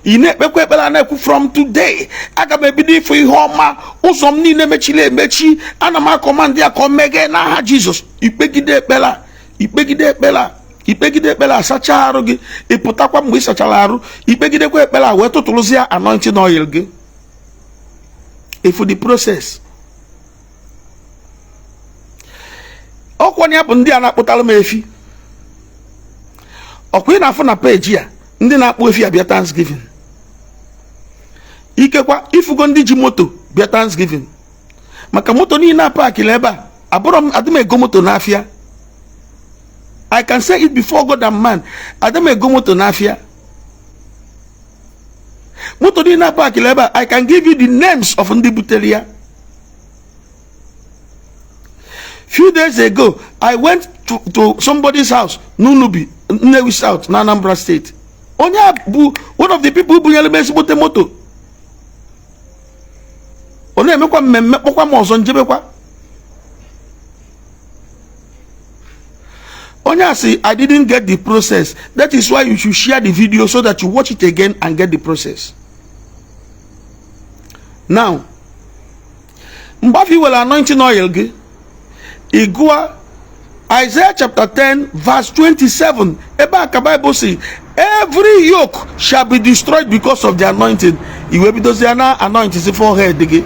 Ị na-ekpekwa ekpere a na-ekwu, from today aga m ebido ịfụ ihe ọma, ụzọ m niile mechiri emechi, ana m acommand ya ka ọ meghee n'aha Jizọs. Ikpegide ekpere a, ikpegide ekpere a, ikpegide ekpere a, sachaa arụ gị, ịpụtakwa. Mgbe ị sachara arụ, ikpegidekwa ekpere a wee tụtụrụzie anointing oil gị. Ifu the process? Ọkwa ya bụ ndị a na-akpụtara m efi. Ọkwa ị na-afụ na peji a, ndị na-akpụ efi abịa Thanksgiving. Ikekwa ifugo ndị ji moto bịa Thanksgiving, maka moto niile a parkịrị ebe a, abụrọ m adị m ego moto n'afịa. I can say it before God and man, adị m ego moto n'afịa. Moto niile a parkịrị ebe a, I can give you the names of ndị butere ya. Few days ago, I went to somebody's house n'Unubi, Nnewi South na Anambra State. Onye a bụ one of the people bunyere m ezigbote moto. Ọ na-emekwa mmemme, kpọkwa m ọzọ, njebekwa. Onye a sị, "I didn't get the process." That is why you should share the video so that you watch it again and get the process. Now, mgbe afọ iwere anointing oil gị, ị gụọ Isaiah chapter 10 verse 27. Ebe a ka Bible si, "Every yoke shall be destroyed because of the anointing." I wee bidozie na anoint si forehead gị,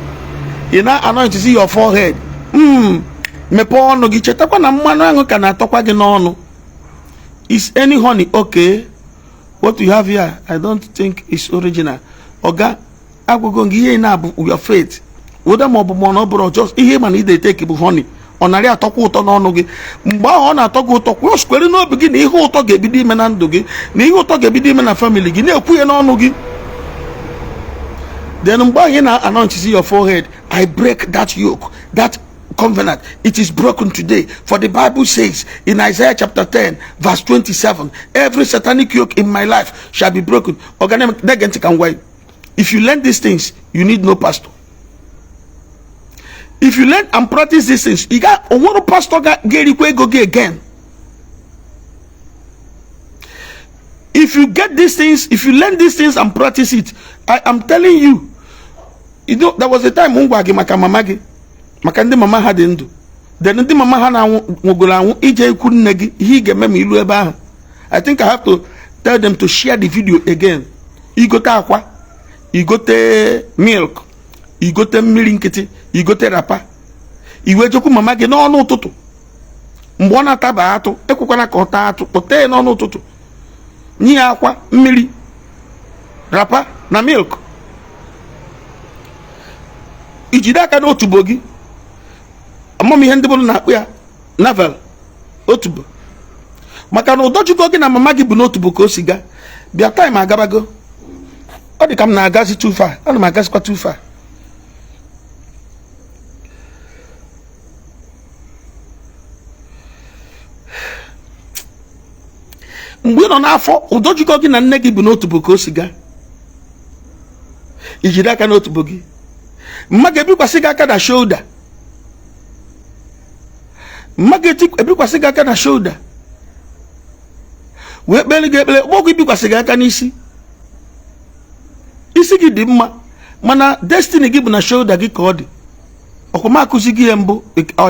ị na anoint si your forehead. Mepee ọnụ gị. Chetakwa na mmanụ aṅụ ka na-atọkwa gị n'ọnụ. Is any honey okay? What you have here, I don't think it's original. Oga, agwụgo gị ihe na-abụ your faith, whether ma ọ bụ ma ọ bụrụ, just ihe ma na ị na-eteki bụ honey. Ọ narị atọkwa ụtọ n'ọnụ gị. Mgbe ahụ ọ na-atọ gị ụtọ, kwụọ n'obi gị na ihe ụtọ ga-ebido ime na ndụ gị, na ihe ụtọ ga-ebido ime na family gị. Na-ekwu ya n'ọnụ gị. Then mgbe ahụ ị na-anoint your forehead, "I break that yoke, that covenant, it is broken today, for the Bible says in Isaiah chapter 10 verse 27, every satanic yoke in my life shall be broken." Ọga, ntị ka m gwa you. If you learn these things, you need no pastor. If you learn and practice these things, ị ga onwere pastor ga-erikwa ego gị again. If you get these things, if you learn these things and practice it, I am telling you. You know, there was a time m gwa gị maka mama gị, maka ndị mama ha dị ndụ, then ndị mama ha na-anwụ, nwụgoro anwụ, ije ikwu nne gị, ihe ị ga-eme ma ilu ebe ahụ. I think I have to tell them to share the video again. Igote akwa, igote milk, igote mmiri nkịtị, igote wrapper, iwe jekwu mama gị n'ọnụ ụtụtụ mgbe ọ na-ataba atụ. Ekwekwana ka ọ taa atụ. Kpọta ya n'ọnụ ụtụtụ, nye ya akwa, mmiri, wrapper na milk. Ijide aka n'otubo gị, amamihe ndị bụrụ na-akpụ ya navel, otubo, maka na ụdọchukwu gị na mama gị bụ n'otubo ka o si ga bịa. Time agabago. Ọ dị ka m na-agazi too far. Ana m agazikwa too far. Mgbe ị nọ n'afọ, ụdọjikọ gị na nne gị bụ n'otubo ka o si gaa. Ijide aka n'otubo gị, mma ga-ebikwasị gị aka na shoulder, mma ga-ebikwasị gị aka na shoulder wee kpere gị ekpere. Ọgbọgwụ ibikwasị gị aka n'isi, isi gị dị mma, mana destiny gị bụ na shoulder gị ka ọ dị. Ọkwa akụzi gị ya mbụ,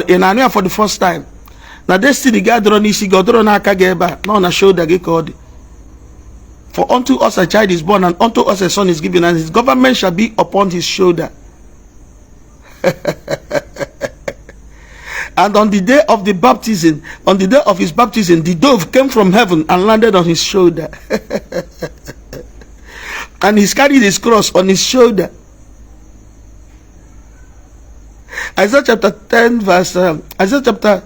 ị na-anụ ya for the first time, na destiny gị adọrọ n'isi gị, ọ dọrọ n'aka gị ebe a, nọ na shoulder gị ka ọ dị. For unto us a child is born, and unto us a son is given, and his government shall be upon his shoulder. And on the day of the baptism, on the day of his baptism, the dove came from heaven and landed on his shoulder, and he carried his cross on his shoulder. Isaiah chapter 10 verse Isaiah chapter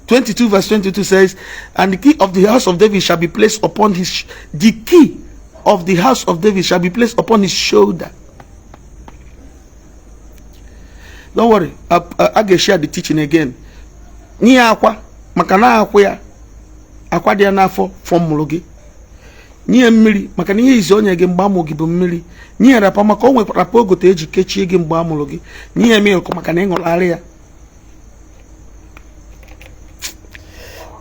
22 verse 22 says, "And the key of the house of David shall be placed upon his, the key of the house of David shall be placed upon his shoulder." Don't worry, I ga-share the teaching again. Nye ya akwa, maka na akwa ya, akwa dị ya n'afọ fọmụrụ gị. Nye ya mmiri, maka na ihe izi onye gị mgbe amụ gị bụ mmiri. Nye ya wrapper, maka o nwekwara wrapper ogote eji kechie gị mgbe amụrụ gị. Nye ya milk, maka na ị ṅụrụ ara ya.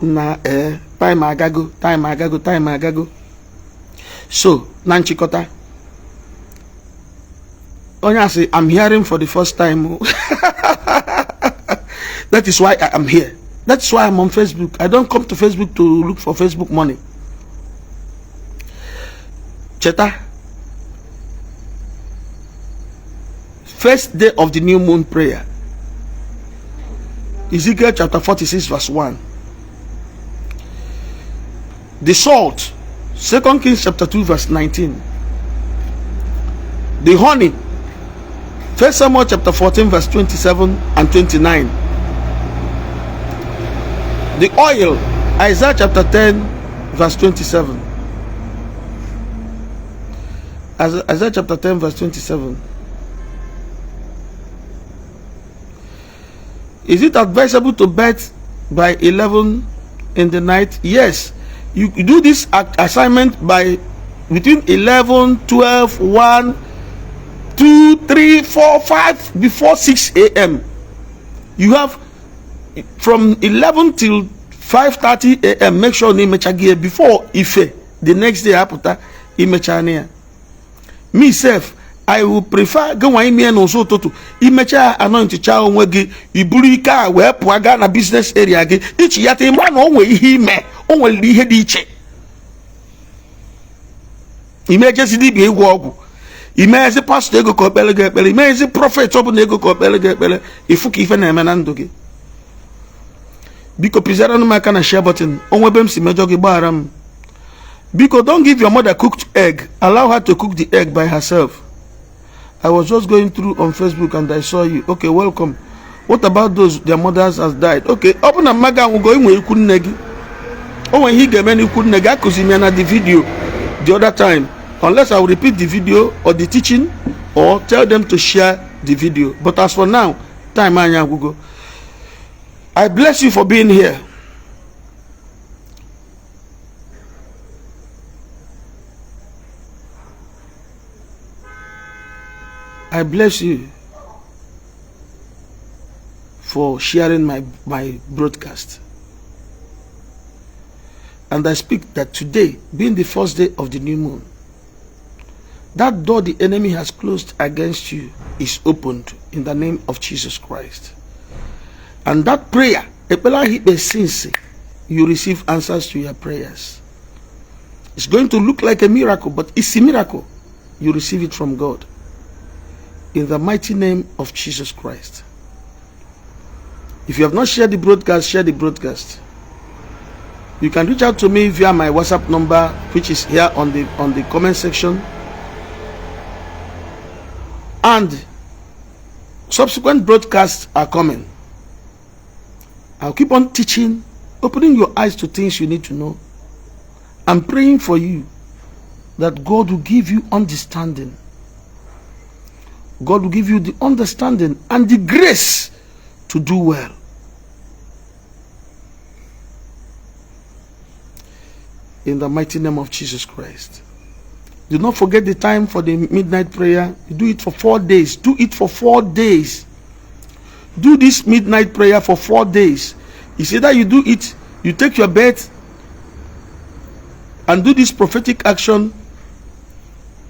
Na ee, time agago, time agago, time agago. So Na nchịkọta, onye asị, "I'm hearing for the first time." That is why I am here. That's why I'm on Facebook. I don't come to Facebook to look for Facebook money. Cheta, first day of the new moon prayer, Ezekiel chapter 46 verse 1. The salt, 2 Kings chapter 2 verse 19. The honey, 1 Samuel chapter 14 verse 27 and 29. The oil, Isaiah chapter 10 verse 27. Isaiah chapter 10 verse 27. Is it advisable to bed by 11 in the night? Yes. You do this assignment by between 11, 12, 1, 2, 3, 4, 5, before 6 a.m. You have from 11 till 5:30 a.m. Make sure na imecha gị before ife the next day apụta, imecha na ya. Me sef, I will prefer gị nwa ime n'ụzọ ụtụtụ. Imecha, anointcha onwe gị, iburu ike a wee pụọ gaa na business area gị. Ichi ya ta, ịma na o nwere ihe ime, o nwere ihe dị iche. Imejezi dibịa ịgwọ ọgwụ, imeghezi pastọ ego ka o kpere gị ekpere, imeghezi prophet ọbụla ego ka o kpere gị ekpere, ịfụ ka ife na-eme na ndụ gị. Biko, pịzara m aka na share button. Onwe ebe m si mejọ gị, gbaghara m, biko. Don't give your mother cooked egg. Allow her to cook the egg by herself. I was just going through on Facebook and I saw you. Okay, welcome. What about those their mothers has died? Okay, ọ bụ na mma gị anwụgo, inwe ikwu nne gị, o nwere ihe ị ga-eme n'ikwu nne gị. Akụzi m ya na the video the other time. Unless I will repeat the video or the teaching or tell them to share the video. But as for now, time anyị agwụgo. I bless you for being here. I bless you for sharing my broadcast. And I speak that today, being the first day of the new moon, that door the enemy has closed against you is opened in the name of Jesus Christ. And that prayer, since you receive answers to your prayers, it's going to look like a miracle, but it's a miracle. You receive it from God. In the mighty name of Jesus Christ. If you have not shared the broadcast, share the broadcast. You can reach out to me via my WhatsApp number, which is here on the comment section. And subsequent broadcasts are coming. I'll keep on teaching, opening your eyes to things you need to know. I'm praying for you that God will give you understanding. God will give you the understanding and the grace to do well. In the mighty name of Jesus Christ. Do not forget the time for the midnight prayer. You do it for 4 days. Do it for 4 days. Do this midnight prayer for 4 days. It's either you do it, you take your bed and do this prophetic action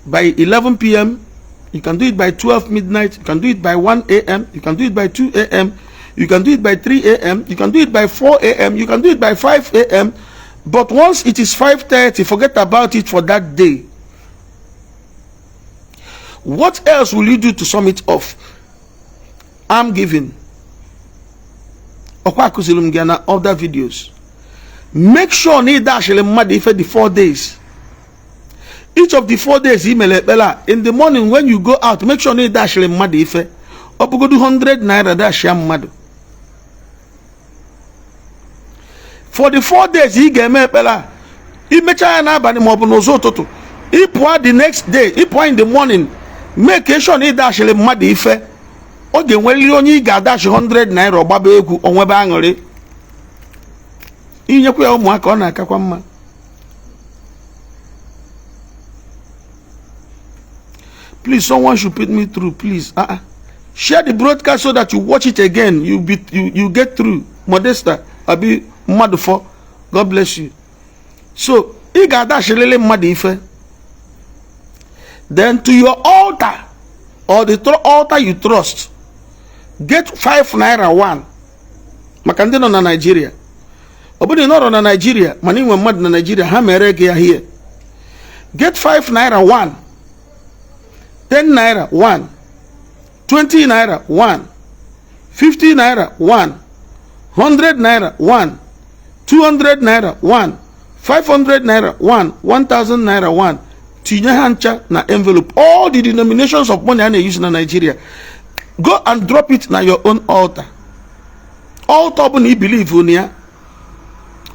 by 11 p.m. You can do it by 12 midnight. You can do it by 1 a.m. You can do it by 2 a.m. You can do it by 3 a.m. You can do it by 4 a.m. You can do it by 5 a.m. But once it is 5:30, forget about it for that day. What else will you do to sum it off? I'm giving. Ọkwa akụziri m gị na other videos. Make sure na ị dashịrị mmadụ ife the 4 days. Each of the 4 days i mere ekpere a, in the morning when you go out, make sure na ị dashịrị mmadụ ife. Ọ bụgodu 100 naira, dashịa mmadụ. For the 4 days ị ga-eme ekpere a, imechaa ya n'abalị maọbụ n'ụzọ ụtụtụ, ị pụọ the next day, ị pụọ in the morning, make sure na ị dashịrị mmadụ ife. Ọ ga-enwerịrị onye ị ga-adashi 100 naira, ọgbaba egwu, onwebe aṅụrị. Inyekwa ya ụmụaka, ọ na-akakwa mma. Please, someone should put me through, please. Share the broadcast so that you watch it again, you be you, you get through. Modesta abi mmadụ fọ, God bless you. So ị ga-adashirịrị mmadụ ife. Then to your altar or the altar you trust, get 5 naira one, maka ndị nọ na Nigeria. Ọ bụrụ na ị nọrọ na Nigeria, mana inwe mmadụ na Nigeria, ha mere gị ya here. Get 5 naira 1, 10 naira 1, 20 naira 1, 50 naira 1, 100 naira 1, 200 naira 1, 500 naira 1, 1000 naira 1. Tinye ha ncha na envelope, all the denominations of money a na-use na Nigeria. Go and drop it na your own altar. Altar ọbụla i believe na ya,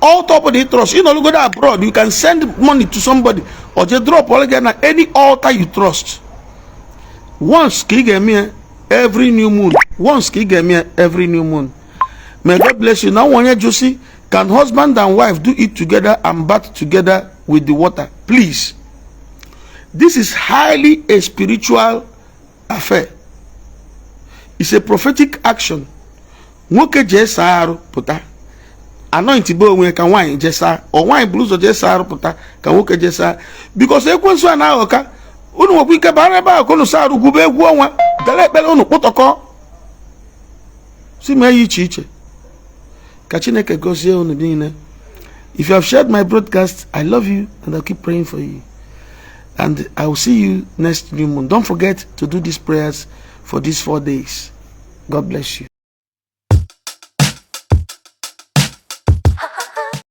altar ọbụla i trust. Ị nọlụgodo abroad, you can send money to somebody or je drop all gị na any altar you trust. Once ka ị ga-eme ya every new moon. Once ka ị ga-eme ya every new moon. May God bless you. Na onye jụ sị, "Can husband and wife do it together and bath together with the water?" Please, this is highly a spiritual affair. It's a prophetic action. Nwoke jee saa arụ pụta, anoint bụ onwe, ka nwaanyị jee saa, ọ nwaanyị buru ụzọ jee saa arụ pụta, ka nwoke jee saa, because ekwensu a na-aghọka unu. Nwekwa ike bara ebe ahụ ka unu saa arụ, gwube egwu ọnwa, dere ekpere unu, kpụtọkọ si mee ya iche iche. Ka Chineke gọzie unu niile. If you have shared my broadcast, I love you and I'll keep praying for you, and I will see you next new moon. Don't forget to do these prayers for these 4 days. God bless you.